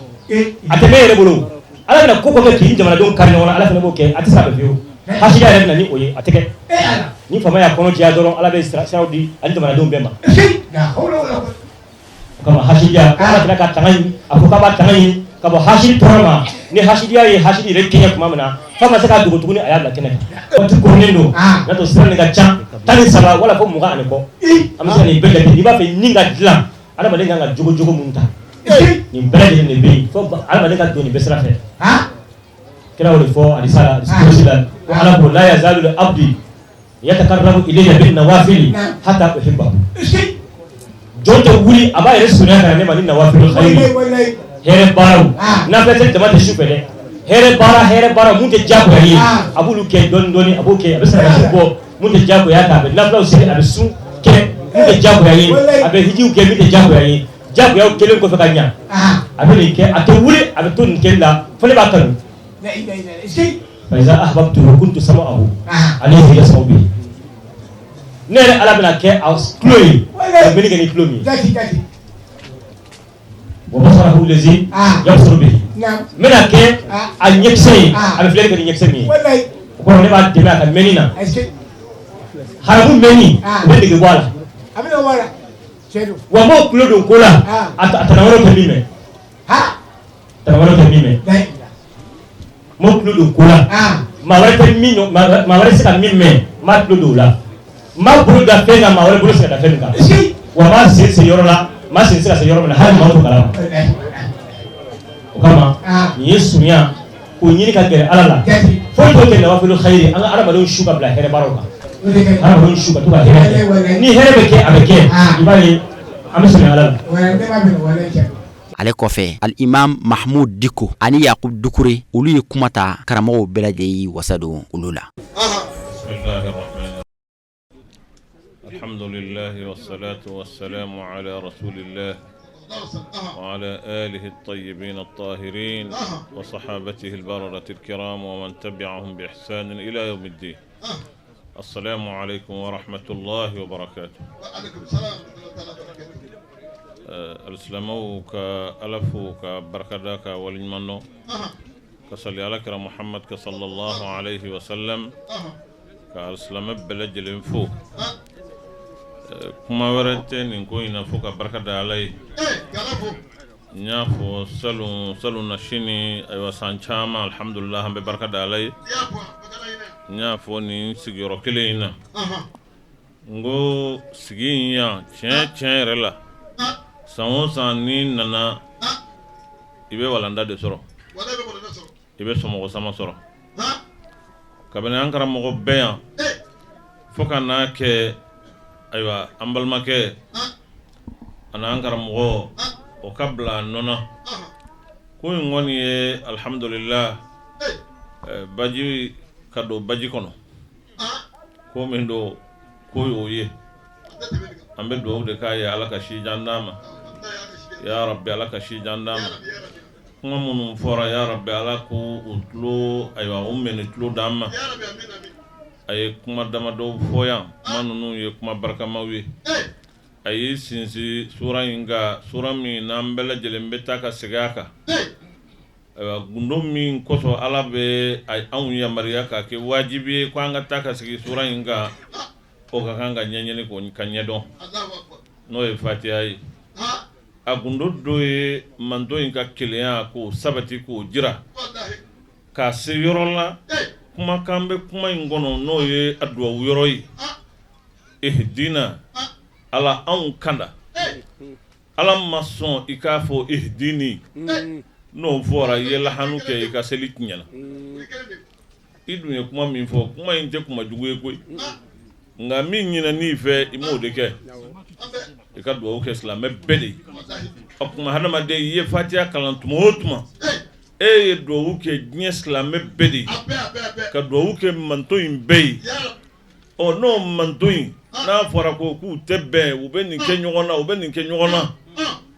C: a tɛ mɛn e yɛrɛ bolo. Ala bɛna ko kɛ k'i jamanadenw kari ɲɔgɔn na, Ala fana b'o kɛ, a tɛ se a bɛ fiyewu. Hasidiya yɛrɛ bɛ na ni o ye, a tɛ kɛ. Ni faama y'a kɔnɔ jɛya dɔrɔn, Ala bɛ siraw di ani jamanadenw bɛɛ ma. O kama hasidiya, ko Ala kira ka tanga ɲini, a ko k'a b'a tanga ɲini ka bɔ hasidi tɔɔrɔ ma. Ni hasidiya ye hasidi yɛrɛ kɛɲɛ tuma min na, f'a ma se k'a dogo tuguni, a y'a bila kɛnɛ kan. Waati koronnen don n'a to sira nin ka ca 13 wala fo 20 ani kɔ. An bɛ se ka nin bɛɛ jate. N'i b'a fɛ ni ka dilan, adamaden kan ka jogo jogo mun ta, nin bɛɛ lajɛlen de bɛ yen, fo adamaden ka don nin bɛɛ sira fɛ. Kira y'o de fɔ hadisa la, hadisi la, ko Ala ko: la yazalu abdi yatakarrabu ilayya bin nawafili hatta uhibbahu. Jɔn tɛ wuli a b'a yɛrɛ surunya ka na ne ma ni nawafilu khayri, hɛrɛ baaraw. Nafila tɛ dama tɛ su fɛ dɛ, hɛrɛ baara, hɛrɛ baara mun tɛ diyagoya ye, a b'olu kɛ dɔɔni dɔɔni. A b'o kɛ, a bɛ sarakati bɔ mun tɛ diyagoya kan, a bɛ nafilaw seli, a bɛ sun kɛ mun tɛ diyagoya ye, a bɛ hijiw kɛ min tɛ diyagoya ye. Diyagoyaw kɛlen kɔfɛ ka ɲa, a bɛ nin kɛ, a tɛ wuli, a bɛ to nin kɛli la fo ne b'a kanu. Fa iza ahbabtuhu kuntu sam'ahu alayhi yasma'u bihi. Ne yɛrɛ Ala bɛna kɛ a tulo ye, a bɛ kɛ ni tulo min ye. Wa basarahu lazi yabsuru bihi. N bɛna kɛ a ɲɛkisɛ ye, a bɛ filɛli kɛ ni ɲɛkisɛ min ye. O kɔrɔ, ne b'a dɛmɛ a ka mɛnni na. Haramu mɛnni, o bɛ nege bɔ a la. Wa n b'o tulo don ko la, a tana wɛrɛ tɛ min mɛn, tana wɛrɛ tɛ min mɛn. N b'o tulo don ko la, maa wɛrɛ tɛ min, maa wɛrɛ tɛ se ka min mɛn, n b'a tulo don o la. N b'a bolo da fɛn kan, maa wɛrɛ bolo tɛ se ka da fɛn min kan. Wa n b'a sen se yɔrɔ la, n b'a sen se ka se yɔrɔ min na, hali maa t'o kalama. O kama, nin ye surunya k'o ɲini ka gɛrɛ Ala la. Foyi t'o kɛ nawafilu khayri. An ka adamadenw su ka bila hɛrɛ baaraw kan, adamadenw su ka to ka hɛrɛ kɛ. Ni hɛrɛ bɛ kɛ, a bɛ kɛ, i b'a ye an bɛ surunya Ala la.
B: Ale kɔfɛ, Al-Imam Mahmud Diko ani Yakub Dukure, olu ye kuma ta. Karamɔgɔw bɛɛ lajɛlen y'i wasa don olu la.
E: الحمد لله والصلاة والسلام على رسول الله وعلى آله الطيبين الطاهرين وصحابته البررة الكرام ومن تبعهم بإحسان إلى يوم الدين. السلام عليكم ورحمة الله وبركاته. Alisilamɛw, ka Ala fo, ka barika da, ka waleɲuman dɔn, ka sali Ala kira Muhamad ka sallallahu alayhi wa sallam, ka alisilamɛ bɛɛ lajɛlen fo. Kuma wɛrɛ tɛ nin ko in na fo ka barika da Ala ye. N y'a fɔ salon, salon na sini, ayiwa, san caman, alhamdulillah, an bɛ barika da Ala ye. N y'a fɔ nin sigiyɔrɔ kelen in na, n ko sigi in yan, tiɲɛ tiɲɛ yɛrɛ la, san o san n'i nana, i bɛ walanda de sɔrɔ, i bɛ sɔmɔgɔ sama sɔrɔ. Kabini an karamɔgɔ bɛɛ yan fo ka n'a kɛ, ayiwa, an balimakɛ ani an karamɔgɔ, o ka bila a nɔ na. Ko in kɔni ye, alhamdulillah, baji ka don baji kɔnɔ, ko min don, ko y'o ye. An bɛ dugawu de k'a ye, Ala ka si jan d'a ma, ya Rabbi, Ala ka si jan d'a ma. Kuma minnu fɔra, ya Rabbi, Ala k'u u tulo, ayiwa, u mɛnni tulo d'an ma. A ye kuma damadɔw fɔ yan, kuma ninnu ye kuma barikamaw ye. A y'i sinsin sura in kan, sura min n'an bɛɛ lajɛlen bɛ taa ka segin a kan. Ayiwa, gundo min kosɔn Ala bɛ anw yamaruya k'a kɛ wajibi ye ko an ka taa ka segin sura in kan, o ka kan ka ɲɛɲini k'o ka ɲɛdɔn, n'o ye Fatiya ye. A gundo dɔ ye manton in ka kelenya k'o sabati, k'o jira k'a se yɔrɔ la. Kumakan bɛ kuma in kɔnɔ, n'o ye a duwawu yɔrɔ ye: ihdina, Ala anw kanda. Ala ma sɔn i k'a fɔ ihdini. N'o fɔra, i ye lahanu kɛ, i ka seli tiɲɛna. I dun ye kuma min fɔ, kuma in tɛ kuma jugu ye koyi, nka min ɲinɛn'i fɛ, i m'o de kɛ. I ka dugawu kɛ silamɛ bɛɛ de ye. O tuma, hadamaden, i ye Fatiya kalan tuma o tuma, e ye dugawu kɛ diɲɛ silamɛ bɛɛ de ye, ka dugawu kɛ manton in bɛɛ ye. Ɔ, n'o manton in n'a fɔra ko k'u tɛ bɛn, u bɛ nin kɛ ɲɔgɔn na, u bɛ nin kɛ ɲɔgɔn na,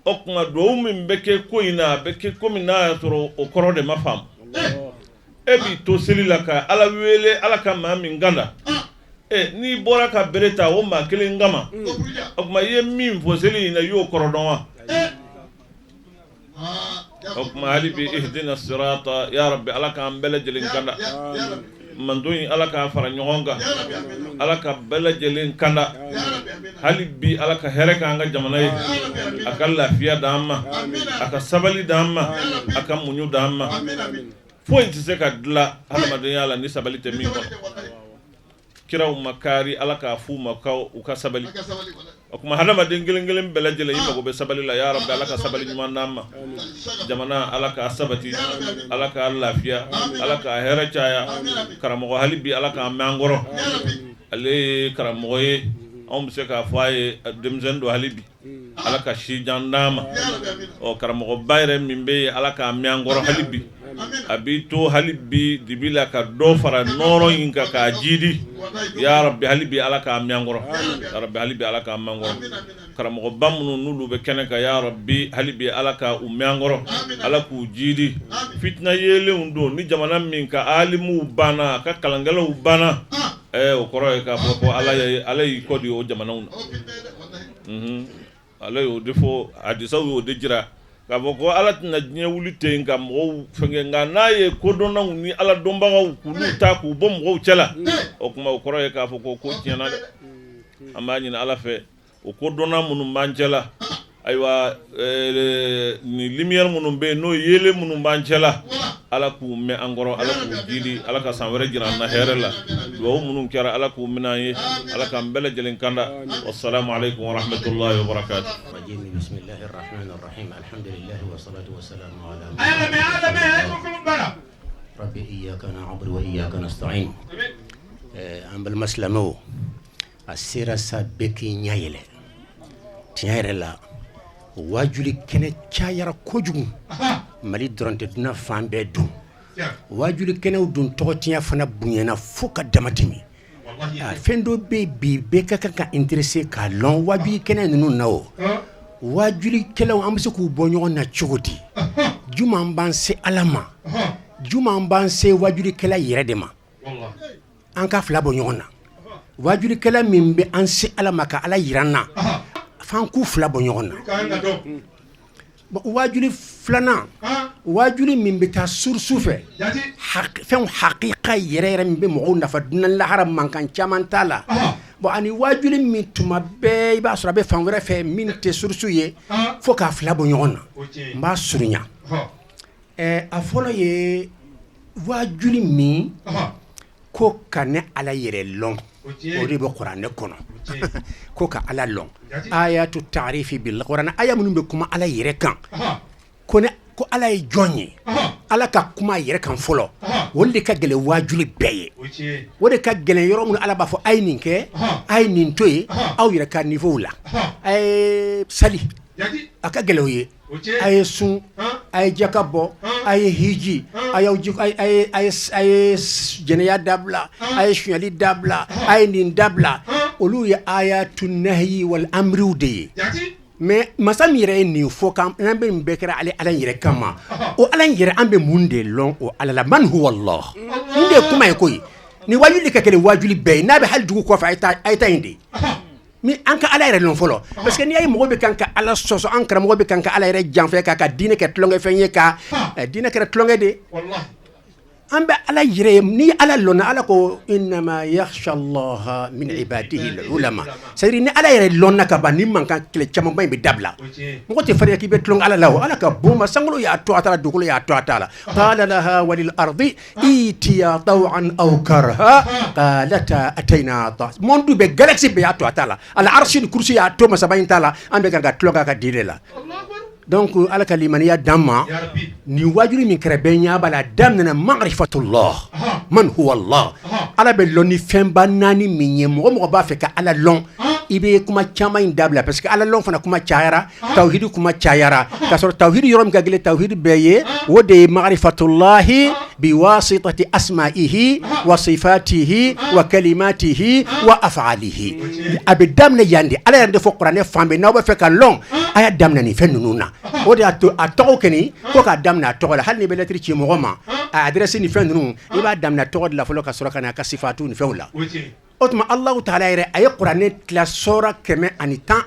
E: o tuma dugawu min bɛ kɛ ko in na, a bɛ kɛ komi n'a y'a sɔrɔ o kɔrɔ de ma faamu. E b'i to seli la ka Ala wele, Ala ka maa min kanda, n'i bɔra ka bere ta o maa kelen kama, o tuma i ye min fɔ seli in na, i y'o kɔrɔ dɔn wa? O tuma, hali bi, ihdina sirata, ya Rabbi, Ala k'an bɛɛ lajɛlen kanda. Mantɔn in Ala k'a fara ɲɔgɔn kan, Ala ka bɛɛ lajɛlen kanda, hali bi Ala ka hɛrɛ k'an ka jamana ye, a ka lafiya d'an ma, a ka sabali d'an ma, a ka muɲu d'an ma. Foyi tɛ se ka dilan hadamadenya la ni sabali tɛ min kɔnɔ. Kiraw ma kaari Ala k'a f'u ma u ka sabali. O tuma hadamaden kelen kelen bɛɛ lajɛlen i mago bɛ sabali la, ya Rabbi Ala ka sabali ɲuman d'an ma. Jamana Ala k'a sabati, Ala k'a lafiya, Ala k'a hɛrɛ caya. Karamɔgɔ hali bi Ala k'a mɛn an kɔrɔ. Ale ye karamɔgɔ ye, anw bɛ se k'a fɔ a ye denmisɛnnin don hali bi. Ala ka si jan d'an ma. Ɔ karamɔgɔba yɛrɛ min bɛ yen, Ala k'a mɛn an kɔrɔ hali bi. A b'i to hali bi dibi la ka dɔ fara nɔɔrɔ in kan k'a jidi. Ya Rabbi hali bi Ala k'a mɛn an kɔrɔ. Ya Rabbi hali bi Ala k'a mɛn an kɔrɔ. Karamɔgɔba minnu n'olu bɛ kɛnɛ kan, ya Rabbi hali bi Ala ka u mɛn an kɔrɔ. Ala k'u jidi. Fitina yeelenw don ni jamana min ka alimuw banna, a ka kalankɛlaw banna, o kɔrɔ ye k'a fɔ ko Ala y'i kɔ don o jamanaw na. Ala y'o de fɔ, hadisaw y'o de jira k'a fɔ ko Ala tɛna diɲɛ wuli ten ka mɔgɔw fɛnkɛ, nka n'a ye kodɔnnaw ni Ala dɔnbagaw k'olu ta k'u bɔ mɔgɔw cɛ la, o tuma o kɔrɔ ye k'a fɔ ko ko tiɲɛna dɛ. An b'a ɲini Ala fɛ, o kodɔnna minnu b'an cɛ la, ayiwa ni lumière minnu bɛ yen, n'o yeelen minnu b'an cɛ la, Ala k'u mɛn an kɔrɔ, Ala k'u jidi, Ala ka san wɛrɛ jira an na hɛrɛ la. Dugawu minnu kɛra, Ala k'u minɛ an ye, Ala k'an bɛɛ lajɛlen kanda. Wasalamu aleykum warahmatulahi wabarakatu.
F: Rabbi iyyaka na'budu wa iyyaka nasta'in. An balima silamɛw, a sera sa bɛɛ k'i ɲɛ yɛlɛ. Tiɲɛ yɛrɛ la, waajuli kɛnɛ cayara kojugu. Mali dɔrɔn tɛ, dunan fan bɛɛ dun. Waajuli kɛnɛw dun tɔgɔtiɲɛ fana bonyana fo ka damatɛmɛ. Fɛn dɔ bɛ bi, bɛɛ ka kan ka intéresser k'a lɔn waajuli kɛnɛ ninnu na. O waajulikɛlaw, an bɛ se k'u bɔ ɲɔgɔn na cogo di? Jumɛn b'an se Ala ma, jumɛn b'an se waajulikɛla yɛrɛ de ma? An ka fila bɔ ɲɔgɔn na. Waajulikɛla min bɛ an se Ala ma ka Ala jira an na, f'an k'u fila bɔ ɲɔgɔn na. Bon, waajuli filanan, waajuli min bɛ taa source fɛ, fɛn hakika yɛrɛ yɛrɛ min bɛ mɔgɔw nafa dunan lahara, mankan caman t'a la. Bon, ani waajuli min tuma bɛɛ i b'a sɔrɔ a bɛ fan wɛrɛ fɛ min tɛ source ye, fo k'a fila bɔ ɲɔgɔn na. N b'a surunya. A fɔlɔ ye waajuli min ko ka ne Ala yɛrɛ lɔn, o de bɛ kuranɛ kɔnɔ, ko ka Ala lɔn. Ayatu taarifi bil kuranɛ, aya minnu bɛ kuma Ala yɛrɛ kan, ko ne ko Ala ye jɔn ye, Ala ka kuma a yɛrɛ kan fɔlɔ, o de ka gɛlɛn waajuli bɛɛ ye. O de ka gɛlɛn yɔrɔ min Ala b'a fɔ a ye nin kɛ, a ye nin to yen, aw yɛrɛ ka niveau la, a ye sali, a ka gɛlɛn o ye. A ye sun, a ye jaka bɔ, a ye hiji, a ye jɛnɛya dabila, a ye sonyali dabila, a ye nin dabila. Olu ye ayatu nahyi wal amriw de ye. Mais masa min yɛrɛ ye nin fɔ kan, an bɛ nin bɛɛ kɛra ale Ala yɛrɛ kama, o Ala yɛrɛ, an bɛ mun de lɔn o Ala la? Man huwa Allah, nin de ye kuma ye koyi. Nin waajuli ka gɛlɛn waajuli bɛɛ ye. N'a bɛ hali dugu kɔfɛ, a ye taa yen de. Ni an ka Ala yɛrɛ lɔn fɔlɔ, parce que n'i y'a ye mɔgɔ bɛ kan ka Ala sɔsɔ, an karamɔgɔ bɛ kan ka Ala yɛrɛ janfɛ, k'a ka diinɛ kɛ tulonkɛfɛn ye, ka diinɛ kɛra tulonkɛ de. An bɛ Ala yɛrɛ ye. Ni Ala lɔnna, Ala ko innama yakhsha Allaha min ibadihi ulama. C'est à dire ni Ala yɛrɛ lɔnna ka ban, ni mankan kɛlɛ camanba in bɛ dabila. Mɔgɔ tɛ farinya k'i bɛ tulon Ala la. O Ala ka bon ma, sankolo y'a to a ta la, dugukolo y'a to a ta la. Qala laha walil ardi itiya taw'an aw karha qalata atayna. Monde bɛɛ, galaxie bɛɛ y'a to a ta la, al arshi ni kursi y'a to masaba in ta la. An bɛ kan ka tulon k'a ka diinɛ la. Donc Ala ka limaniya d'an ma. Nin waajuli min kɛra, bɛɛ ɲɛ b'a la, a daminɛna ma'rifatullah, man huwa Allah. Ala bɛ lɔn ni fɛnba naani min ye, mɔgɔ mɔgɔ b'a fɛ ka Ala lɔn, i bɛ kuma caman in dabila, parce que Ala lɔn fana kuma cayara, tawhidi kuma cayara, k'a sɔrɔ tawhidi yɔrɔ min ka gɛlɛn tawhidi bɛɛ ye, o de ye ma'rifatullahi biwasitati asma'ihi wa sifatihi wa kalimatihi wa af'alihi. A bɛ daminɛ yan de. Ala yɛrɛ de fɔ kuranɛ fan bɛɛ, n'aw bɛ fɛ ka lɔn, a y'a daminɛ nin fɛn ninnu na. O de y'a to a tɔgɔ kɔni ko k'a daminɛ a tɔgɔ la. Hali n'i bɛ lɛtiri ci mɔgɔ ma, a adresse ni fɛn ninnu, i b'a daminɛ tɔgɔ de la fɔlɔ, ka sɔrɔ ka na a ka sifatu ni fɛnw la. O tuma Alahu taala yɛrɛ a ye kuranɛ tila sɔra 114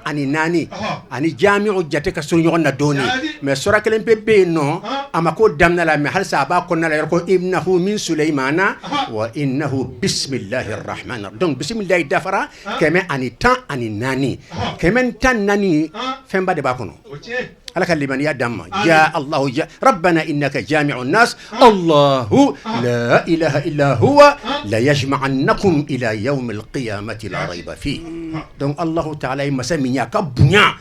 F: ani jamiu jate ka surun ɲɔgɔn na dɔɔni, mais sɔra kelen pe bɛ yen nɔ a ma ko daminɛ la, mais halisa a b'a kɔnɔna la yɔrɔ ko innahu min suleymana wa innahu bisimilahi rahmani. Donc bisimilahi dafara 114, 114 fɛnba de b'a kɔnɔ. Ala ka limaniya d'an ma. Ja Allahu ja rabbana innaka jami'un nas Allahu la ilaha illa huwa la yajma'annakum ila yawmil qiyamati la rayba fi. Donc Allahu ta'ala ye masa min ye, a ka bonya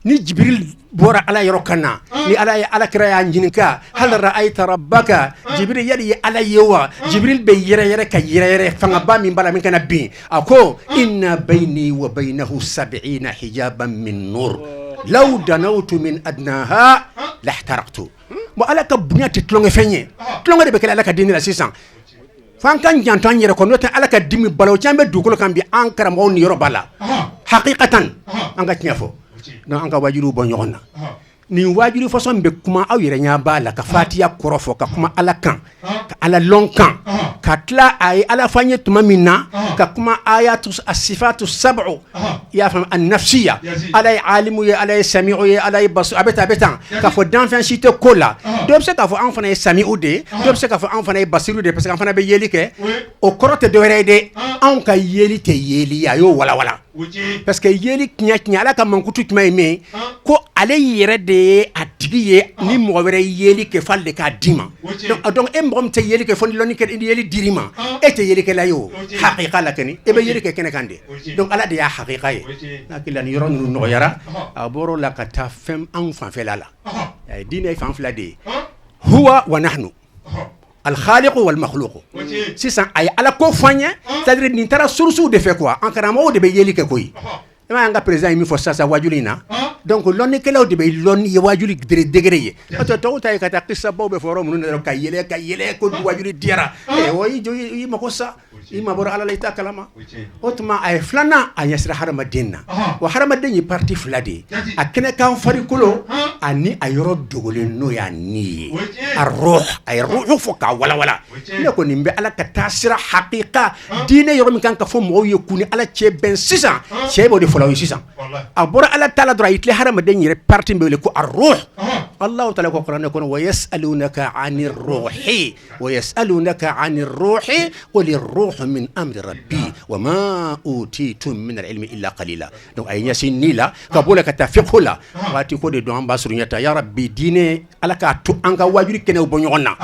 F: ni Jibril bɔra Ala yɔrɔ ka na, ni Ala ye Ala kira y'a ɲininka hal ra'ayta rabbaka, Jibril yali ye Ala ye wa? Jibril bɛ yɛrɛ yɛrɛ ka yɛrɛ yɛrɛ fangaba min b'a la min kana bin, a ko inna bayni wa baynahu sab'ina hijaban min nur law danawtu min adnaha lahtaraqtu. Bon, Ala ka bonya tɛ tulonkɛfɛn ye, tulonkɛ de bɛ kɛ Ala ka diinɛ la sisan. F'an k'an janto an yɛrɛ kɔ, n'o tɛ Ala ka dimi balawu caman bɛ dugukolo kan bi, an karamɔgɔw niyɔrɔ b'a la hakikatan. An ka tiɲɛ fɔ, donc an ka wajuliw bɔ ɲɔgɔn na. Nin wajuli façon bɛ kuma aw yɛrɛ ɲɛ b'a la, ka fatiya kɔrɔ fɔ, ka kuma Ala kan, ka Ala lɔn kan, ka tila a ye Ala fɔ an ye tuma min na, ka kuma ayatu asifatu sab'u, i y'a faamu, an-nafsiya, Ala ye alimu ye, Ala ye sami'u ye, Ala ye basu, a bɛ tan a bɛ tan, k'a fɔ danfɛn si tɛ ko la. Dɔ bɛ se k'a fɔ an fana ye sami'u de ye, dɔ bɛ se k'a fɔ an fana ye basiru de ye, parce que an fana bɛ yeli kɛ. O kɔrɔ tɛ dɔwɛrɛ ye dɛ, anw ka yeli tɛ yeli ye, a y'o walawala. Parce que yeli tiɲɛ tiɲɛ Ala ka mankutu tuma ye min ko ale yɛrɛ de ye a tigi ye, ni mɔgɔ wɛrɛ yeli kɛ f'ale de k'a d'i ma. Donc e mɔgɔ min tɛ yeli kɛ fo ni lɔnni kɛ yeli dir'i ma, e tɛ yelikɛla ye o hakika la kɛni, e bɛ yeli kɛ kɛnɛ kan de. Donc Ala de y'a hakika ye. N hakili la ni yɔrɔ ninnu nɔgɔyara, a bɔr'o la ka taa fɛn anw fanfɛla la. Diinɛ ye fan fila de ye, huwa wa nahnu, al-khaliqu wal makhluqu. Sisan a ye Ala ko fɔ an ye, c'est à dire nin taara source de fɛ quoi, an karamɔgɔw de bɛ yeli kɛ koyi. I m'a ye an ka président ye min fɔ sisan wajuli in na, donc lɔnnikɛlaw de bɛ lɔnni ye wajuli degré ye. N'o tɛ tɔw ta ye ka taa kisabaw bɛ fɔ yɔrɔ minnu na dɔrɔn ka yɛlɛ ka yɛlɛ ko wajuli diyara, o y'i jɔ i mako sa, i mabɔra Ala la i t'a kalama. O tuma a ye filanan a ɲɛsira hadamaden na. Wa hadamaden ye partie fila de ye, a kɛnɛkan farikolo ani a yɔrɔ dogolen n'o y'a ni ye, a ruh. A ye ruhu fɔ k'a walawala. Ne ko nin bɛ Ala ka taasira hakika diinɛ yɔrɔ min kan ka fɔ mɔgɔw ye k'u ni Ala cɛ bɛn sisan, cɛ b'o de fɔlɔ ye sisan. A bɔra Ala ta la dɔrɔn a y'i tila hadamaden yɛrɛ partie bɛ wele ko a ruh. Allahu ta'ala ko kuranɛ kɔnɔ wa yasalunaka anir ruhi wa yasalunaka anir ruhi qul ruhu min amri rabbi wa ma utitum min al-ilmi illa qalila. Donc a ye ɲɛsin ni la ka bɔ la ka taa fiqh la, waati ko de don an b'a surunya ta. Ya rabbi, diinɛ Ala k'a to an ka wajuli kɛnɛw bɔ ɲɔgɔn na.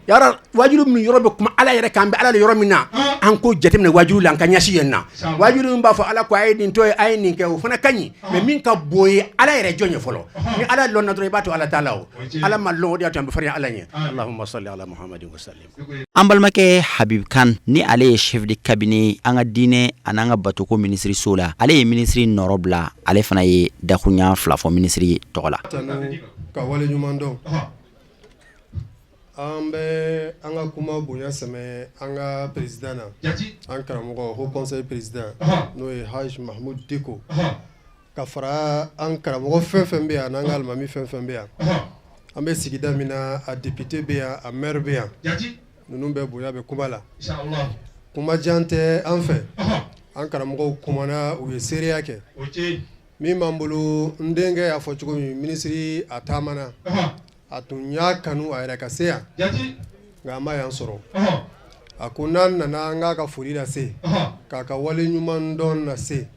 F: Ya wajuli min yɔrɔ bɛ kuma Ala yɛrɛ kan, an bɛ Ala la yɔrɔ min na, an k'o jateminɛ wajuli la, an ka ɲɛsin yen na. Wajuli min b'a fɔ Ala ko a ye nin to yen, a ye nin kɛ, o fana ka ɲi, mais min ka bon ye Ala yɛrɛ jɔn ye fɔlɔ. Ni Ala lɔnna dɔrɔn i b'a to Ala ta la, o Ala ma lɔn, o de y'a to an bɛ farinya Ala ɲɛ. Allahumma salli ala Muhammadin wa sallim.
B: An balimakɛ Habib Kan, ni ale ye chef de cabinet an ka diinɛ ani an ka batoko minisiriso la, ale ye minisiri nɔrɔ bila, ale fana ye dakurunya fila fɔ minisiri tɔgɔ la.
G: Ka wale ɲuman dɔn, an bɛ an ka kuma bonya sɛmɛ an ka président na, an karamɔgɔ haut conseil président n'o ye Haj Mahmoud Dicko, ka fara an karamɔgɔ fɛn fɛn bɛ yan n'an ka alimami fɛn fɛn bɛ yan. An bɛ sigida min na, a député bɛ yan, a maire bɛ yan, ninnu bɛɛ bonya bɛ kuma la. Kuma jan tɛ an fɛ, an karamɔgɔw kumana, u ye seereya kɛ. Min b'an bolo, n denkɛ y'a fɔ cogo min, minisiri a taamana, a tun y'a kanu a yɛrɛ ka se yan, nka a ma yan sɔrɔ. A ko n'an nana an k'a ka foli lase, k'a ka wale ɲuman dɔn lase,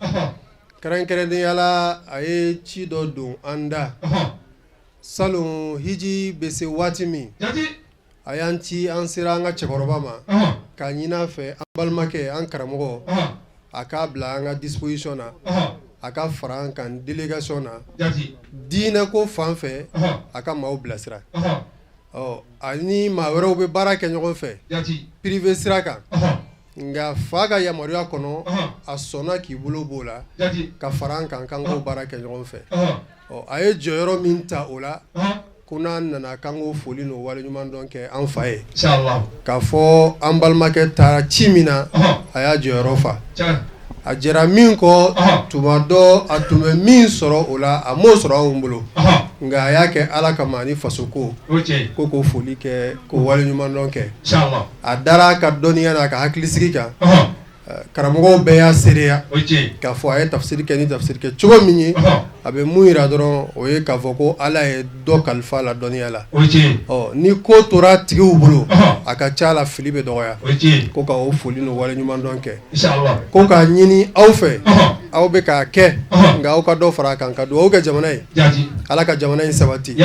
G: kɛrɛnkɛrɛnnenya la a ye ci dɔ don an da salon hiji bɛ se waati min, a y'an ci, an sera an ka cɛkɔrɔba ma k'a ɲini a fɛ, an balimakɛ, an karamɔgɔ, a k'a bila an ka disposition na, a ka fara an kan délégation na, diinɛ ko fan fɛ a ka maaw bilasira. Ɔ ani maa wɛrɛw bɛ baara kɛ ɲɔgɔn fɛ privé sira kan, nka fa ka yamaruya kɔnɔ a sɔnna k'i bolo b'o la ka fara an kan k'an k'o baara kɛ ɲɔgɔn fɛ. Ɔ a ye jɔyɔrɔ min ta o la, ko n'an nana k'an k'o foli n'o waleɲuman dɔn kɛ an fa ye, k'a fɔ an balimakɛ taara ci min na, a y'a jɔyɔrɔ fa. A jɛra min kɔ, tuma dɔ a tun bɛ min sɔrɔ o la, a m'o sɔrɔ anw bolo, nka a y'a kɛ Ala kama ani faso ko k'o foli kɛ, k'o waleɲuman dɔn kɛ. A dara a ka dɔnniya n'a ka hakilisigi kan. Karamɔgɔw bɛɛ y'a seereya k'a fɔ a ye tafsiri kɛ ni tafsiri kɛ cogo min ye, a bɛ mun jira dɔrɔn, o ye k'a fɔ ko Ala ye dɔ kalifa la dɔnniya la. Ɔ ni ko tora tigiw bolo, a ka ca la fili bɛ dɔgɔya. Ko ka o foli n'o waleɲumandɔn kɛ, ko k'a ɲini aw fɛ, aw bɛ k'a kɛ, nka aw ka dɔ fara a kan ka dugawu kɛ jamana ye. Ala ka jamana in sabati,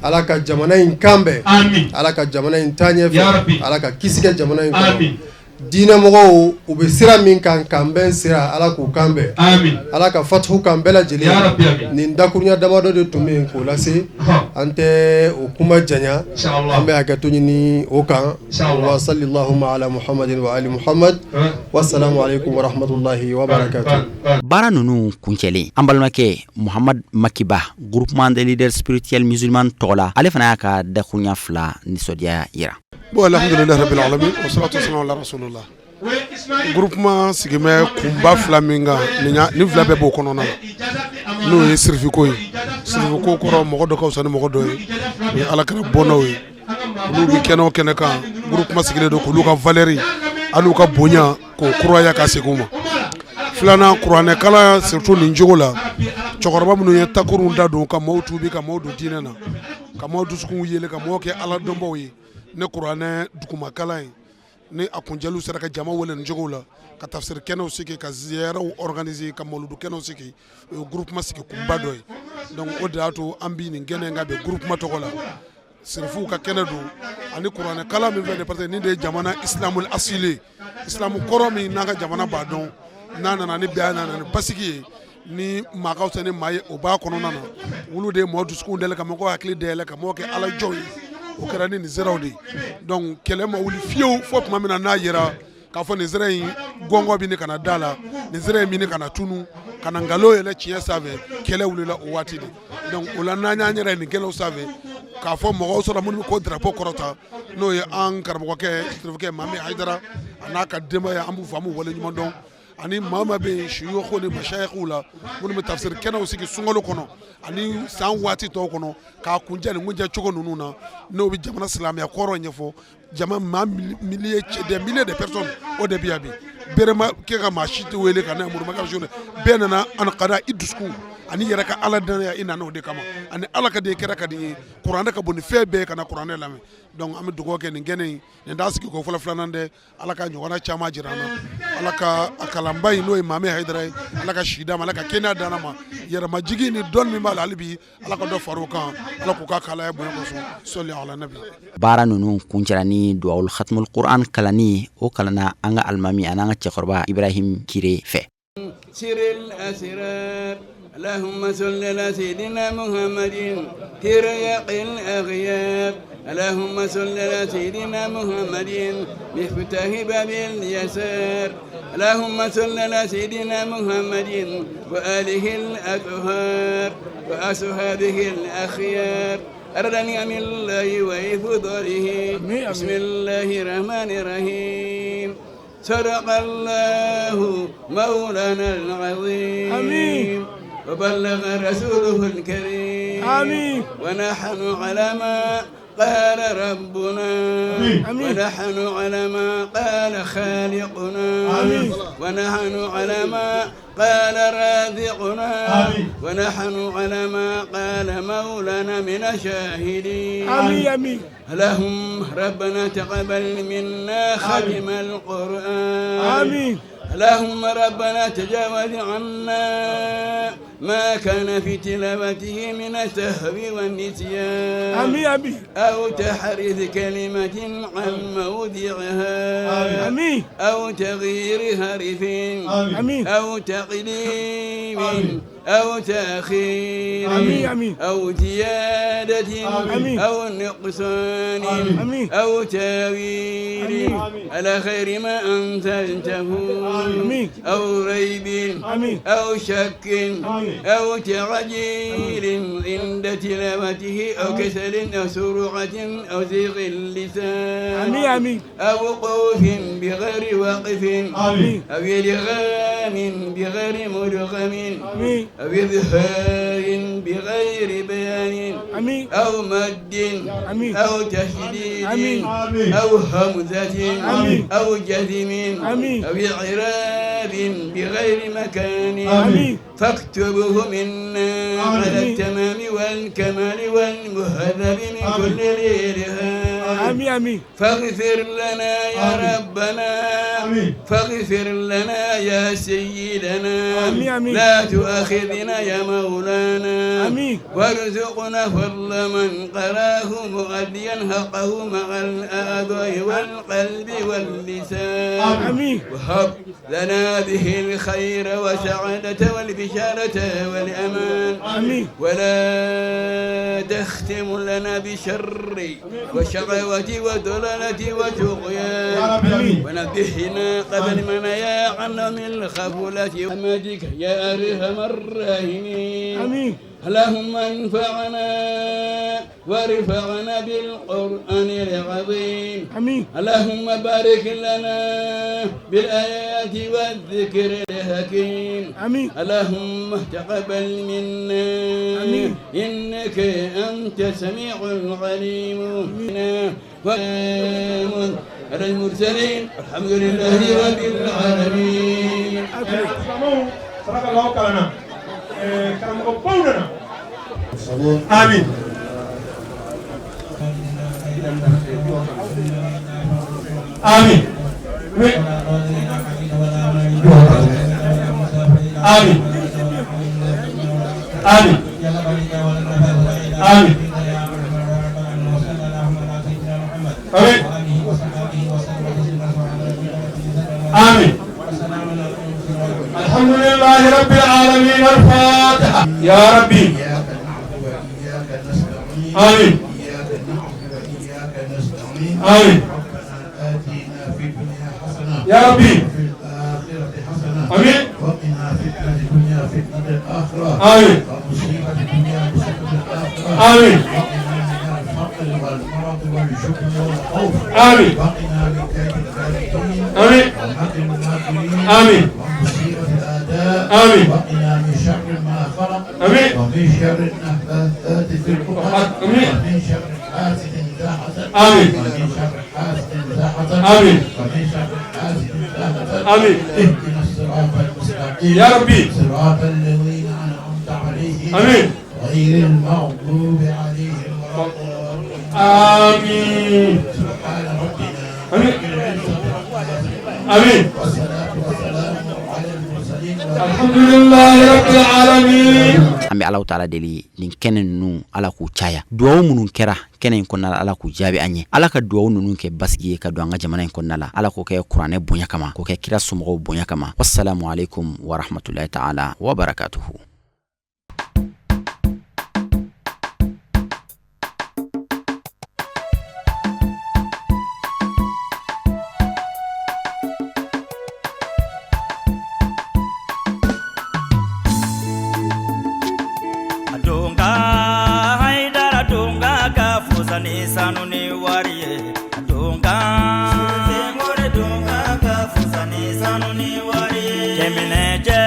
G: Ala ka jamana in kan bɛn, Ala ka jamana in taa ɲɛfɛ, Ala ka kisi kɛ jamana in kɔnɔ. Diinɛmɔgɔw u bɛ sira min kan, kanbɛn sira, Ala k'u kan bɛn, Ala ka fatuhu kan bɛɛ lajɛlen. Nin dakurunya damadɔ de tun bɛ yen k'o lase, an tɛ o kuma janya, an bɛ hakɛto ɲini o kan. Wa sallallahu ala muhammadin wa ali muhammad wa salamu aleykum wa rahmatulahi wa barakatuh.
B: Baara ninnu kuncɛlen, an balimakɛ Muhamad Makiba, groupement des leaders spirituels musulmans tɔgɔ la, ale fana y'a ka dakurunya fila nisɔndiya jira.
H: Bon, alhamdulilahi rabbil alamin, wa salatu wassalamu ala rasulillah. Groupement sigimɛ kunba fila min kan, nin fila bɛɛ b'o kɔnɔna na, n'o ye sirifiko ye. Sirifiko kɔrɔ, mɔgɔ dɔ ka fisa ni mɔgɔ dɔ ye, o ye Ala kɛra bɔnnaw ye. Olu bɛ kɛnɛ o kɛnɛ kan, groupement sigilen don k'olu ka valeur hali ka bonya k'o kuraya ka segin u ma. Filanan, kuranɛkalan, surtout nin cogo la, cɛkɔrɔba minnu ye takurun da don ka maaw tuubi, ka maaw don diinɛ na, ka maaw dusukun yɛlɛ, ka maaw kɛ Ala dɔnbaw ye ne kuranɛ dugumakalan ye, ni a kuncɛliw sera ka jama wele nin cogo la, ka tafsiri kɛnɛw sigi, ka ziyaraw organiser, ka mawuludu kɛnɛw sigi, o ye groupement sigi kunba dɔ ye. Donc o de y'a to an bi nin kɛnɛ in kan bɛn groupement tɔgɔ la. Sirifuw ka kɛnɛ don ani kuranɛ kalan min filɛ, parce que nin de ye jamana islamul asili, islamu kɔrɔ min n'an ka jamana b'a dɔn, n'a nana ni bɛn, a nana ni basigi ye, ni maa ka fisa ni maa ye, o b'a kɔnɔna na. Olu de ye mɔgɔ dusukun dayɛlɛ, ka mɔgɔw hakili dayɛlɛ, ka mɔgɔw kɛ Ala jɔnw ye. O kɛra ni nin siraw de ye. Donc kɛlɛ ma wuli fiyewu fo tuma min na n'a yera k'a fɔ nin sira in gɔngɔ bɛ ka na da la, nin sira in bɛ ka na tunu, ka na nkalon yɛlɛ tiɲɛ sanfɛ, kɛlɛ wulila o waati de. Donc o la, n'an y'an yɛrɛ ye nin kɛnɛw sanfɛ, k'a fɔ mɔgɔw sɔrɔ minnu bɛ ko drapeau kɔrɔta, n'o ye an karamɔgɔkɛ sirifukɛ Mami Hayidara a n'a ka denbaya, an b'u fo, an b'u waleɲuman dɔn. Ani maa maa bɛ yen suyuku ni masayikiw la, minnu bɛ tafsiri kɛnɛw sigi sunkalo kɔnɔ ani san waati tɔw kɔnɔ, k'a kuncɛ nin kuncɛ cogo ninnu na, n'o bɛ jamana silamɛya kɔrɔ ɲɛfɔ jama maa milliers, des milliers de personnes, o de bɛ yan bi. Bere ma kɛ ka maa si tɛ wele ka na muru ma bɛɛ nana an ka da i dusukun ani yɛrɛ ka Ala danya, i nana o de kama, ani Ala ka di kɛra ka di ye, kuranɛ ka bon ni fɛn bɛɛ, ka na kuranɛ lamɛn. Donc an bɛ dugawu kɛ nin kɛnɛ in, nin t'a sigi ko fɔlɔ filanan dɛ, Ala ka ɲɔgɔnna caman jira an na. Ala ka a kalanba in, n'o ye Mami Hayidara ye, Ala ka si d'a ma, Ala ka kɛnɛya d'an ma, yɛrɛmajigin ni dɔnni min b'a la, hali bi Ala ka dɔ far'o kan, Ala k'u ka kalaya bonya kosɔn, sɔli ala nabi.
B: Baara ninnu kuncɛra ni duwawul khatmul Quran kalanni, o kalanna an ka alimami ani an ka cɛkɔrɔba Ibrahim Kire fɛ.
I: سر الأسرار اللهم صل على سيدنا محمد ترياق الأغيار اللهم صل على سيدنا محمد مفتاح باب اليسار اللهم صل على سيدنا محمد وآله الأطهار وأصحابه الأخيار أرد نعم الله وفضله. بسم الله الرحمن الرحيم. صدق الله مولانا العظيم. آمين. وبلغ رسوله الكريم. آمين. ونحن على ما قال ربنا. آمين. ونحن على ما قال خالقنا. آمين. ونحن على ما قال رازقنا. آمين. ونحن على ما قال مولانا من الشاهدين. آمين. آمين. اللهم ربنا تقبل منا ختم القرآن. آمين. اللهم ربنا تجاوز عنا ما كان في تلاوته من السهو والنسيان. آمين. آمين. أو تحريف كلمة عن موضعها. آمين. أو تغيير حرف. آمين. أو تقديم. آمين. أو تأخير. آمين. آمين. أو زيادة. آمين. أو نقصان. آمين. أو تاويل. آمين. على خير ما أنزلته. آمين. أو ريب. آمين. أو شك. آمين. أو تعجيل عند تلاوته أو كسل أو سرعة أو زيغ اللسان. آمين. آمين. أو وقوف بغير وقف. آمين. أو إدغام بغير مدغم. آمين. أو إظهار بغير بيان. أو مد أو تشديد أو همزة أو جزم أو إعراب بغير مكان فاكتبه منا على التمام والكمال والمهذب من كل الإرهاب. فاغفر لنا يا ربنا، فاغفر لنا يا سيدنا، لا تؤاخذنا يا مولانا، وارزقنا فضل من قراه مؤديا حقه مع الأعضاء والقلب واللسان، وهب لنا به الخير والسعادة والبشارة والأمان، ولا تختم لنا بشر وشقوة وضلالة وطغيان، ونبهنا قبل منايا عن الخفلة رحمتك يا أرحم الراحمين. اللهم انفعنا وارفعنا بالقرآن العظيم. اللهم بارك لنا بالآيات والذكر الحكيم. اللهم تقبل منا إنك أنت السميع العليم. وسلام على المرسلين، الحمد لله رب العالمين.
C: آمين. آمين. آمين. آمين. آمين. آمين. آمين. الحمد لله رب العالمين. الفاتحة يا ربي.
J: إياك نعبد وإياك نستعين.
C: آمين.
J: إياك نعبد وإياك نستعين.
C: آمين.
J: ربنا آتنا في الدنيا حسنة
C: يا ربي،
J: وفي الآخرة حسنة.
C: آمين.
J: وقنا فتنة الدنيا فتنة الآخرة.
C: آمين.
J: ومصيبة الدنيا مصيبة الآخرة.
C: آمين.
J: وقنا من الفقر والمرض والجبن والخوف.
C: آمين.
J: وقنا من كيد الكافرين.
C: آمين.
J: ومكر الماكرين.
C: آمين.
J: ومصيبة الأعداء.
C: آمين.
J: وقنا من شر ما خلق.
C: آمين.
J: ومن شر النفاثات في العقد.
C: آمين.
J: ومن شر حاسد إذا حسد.
C: آمين.
J: ومن شر حاسد إذا حسد.
C: آمين.
J: ومن شر حاسد إذا حسد.
C: آمين.
J: اهدنا الصراط المستقيم
C: يا ربي،
J: صراط الذين أنعمت عليهم.
C: آمين.
J: غير المغضوب عليهم ولا الضالين.
C: آمين.
J: سبحان ربنا
C: آمين.
J: رب العزة عما يصفون.
C: آمين.
J: والصلاة والسلام على المرسلين.
C: الحمد لله رب العالمين.
B: An bɛ Alahu taala deli nin kɛnɛ ninnu, Ala k'u caya. Duwawu minnu kɛra kɛnɛ in kɔnɔna la, Ala k'u jaabi an ye. Ala ka duwawu ninnu kɛ basigi ye ka don an ka jamana in kɔnɔna la. Ala k'o kɛ kuranɛ bonya kama, k'o kɛ kira somɔgɔw bonya kama. Wassalamu alaikum warahmatullahi taala wabarakatuhu.
A: Donga Haidara donga ka fusa ni sanu ni wari ye. Donga Senghor donga ka fusa ni sanu ni wari ye. Cɛminɛjɛ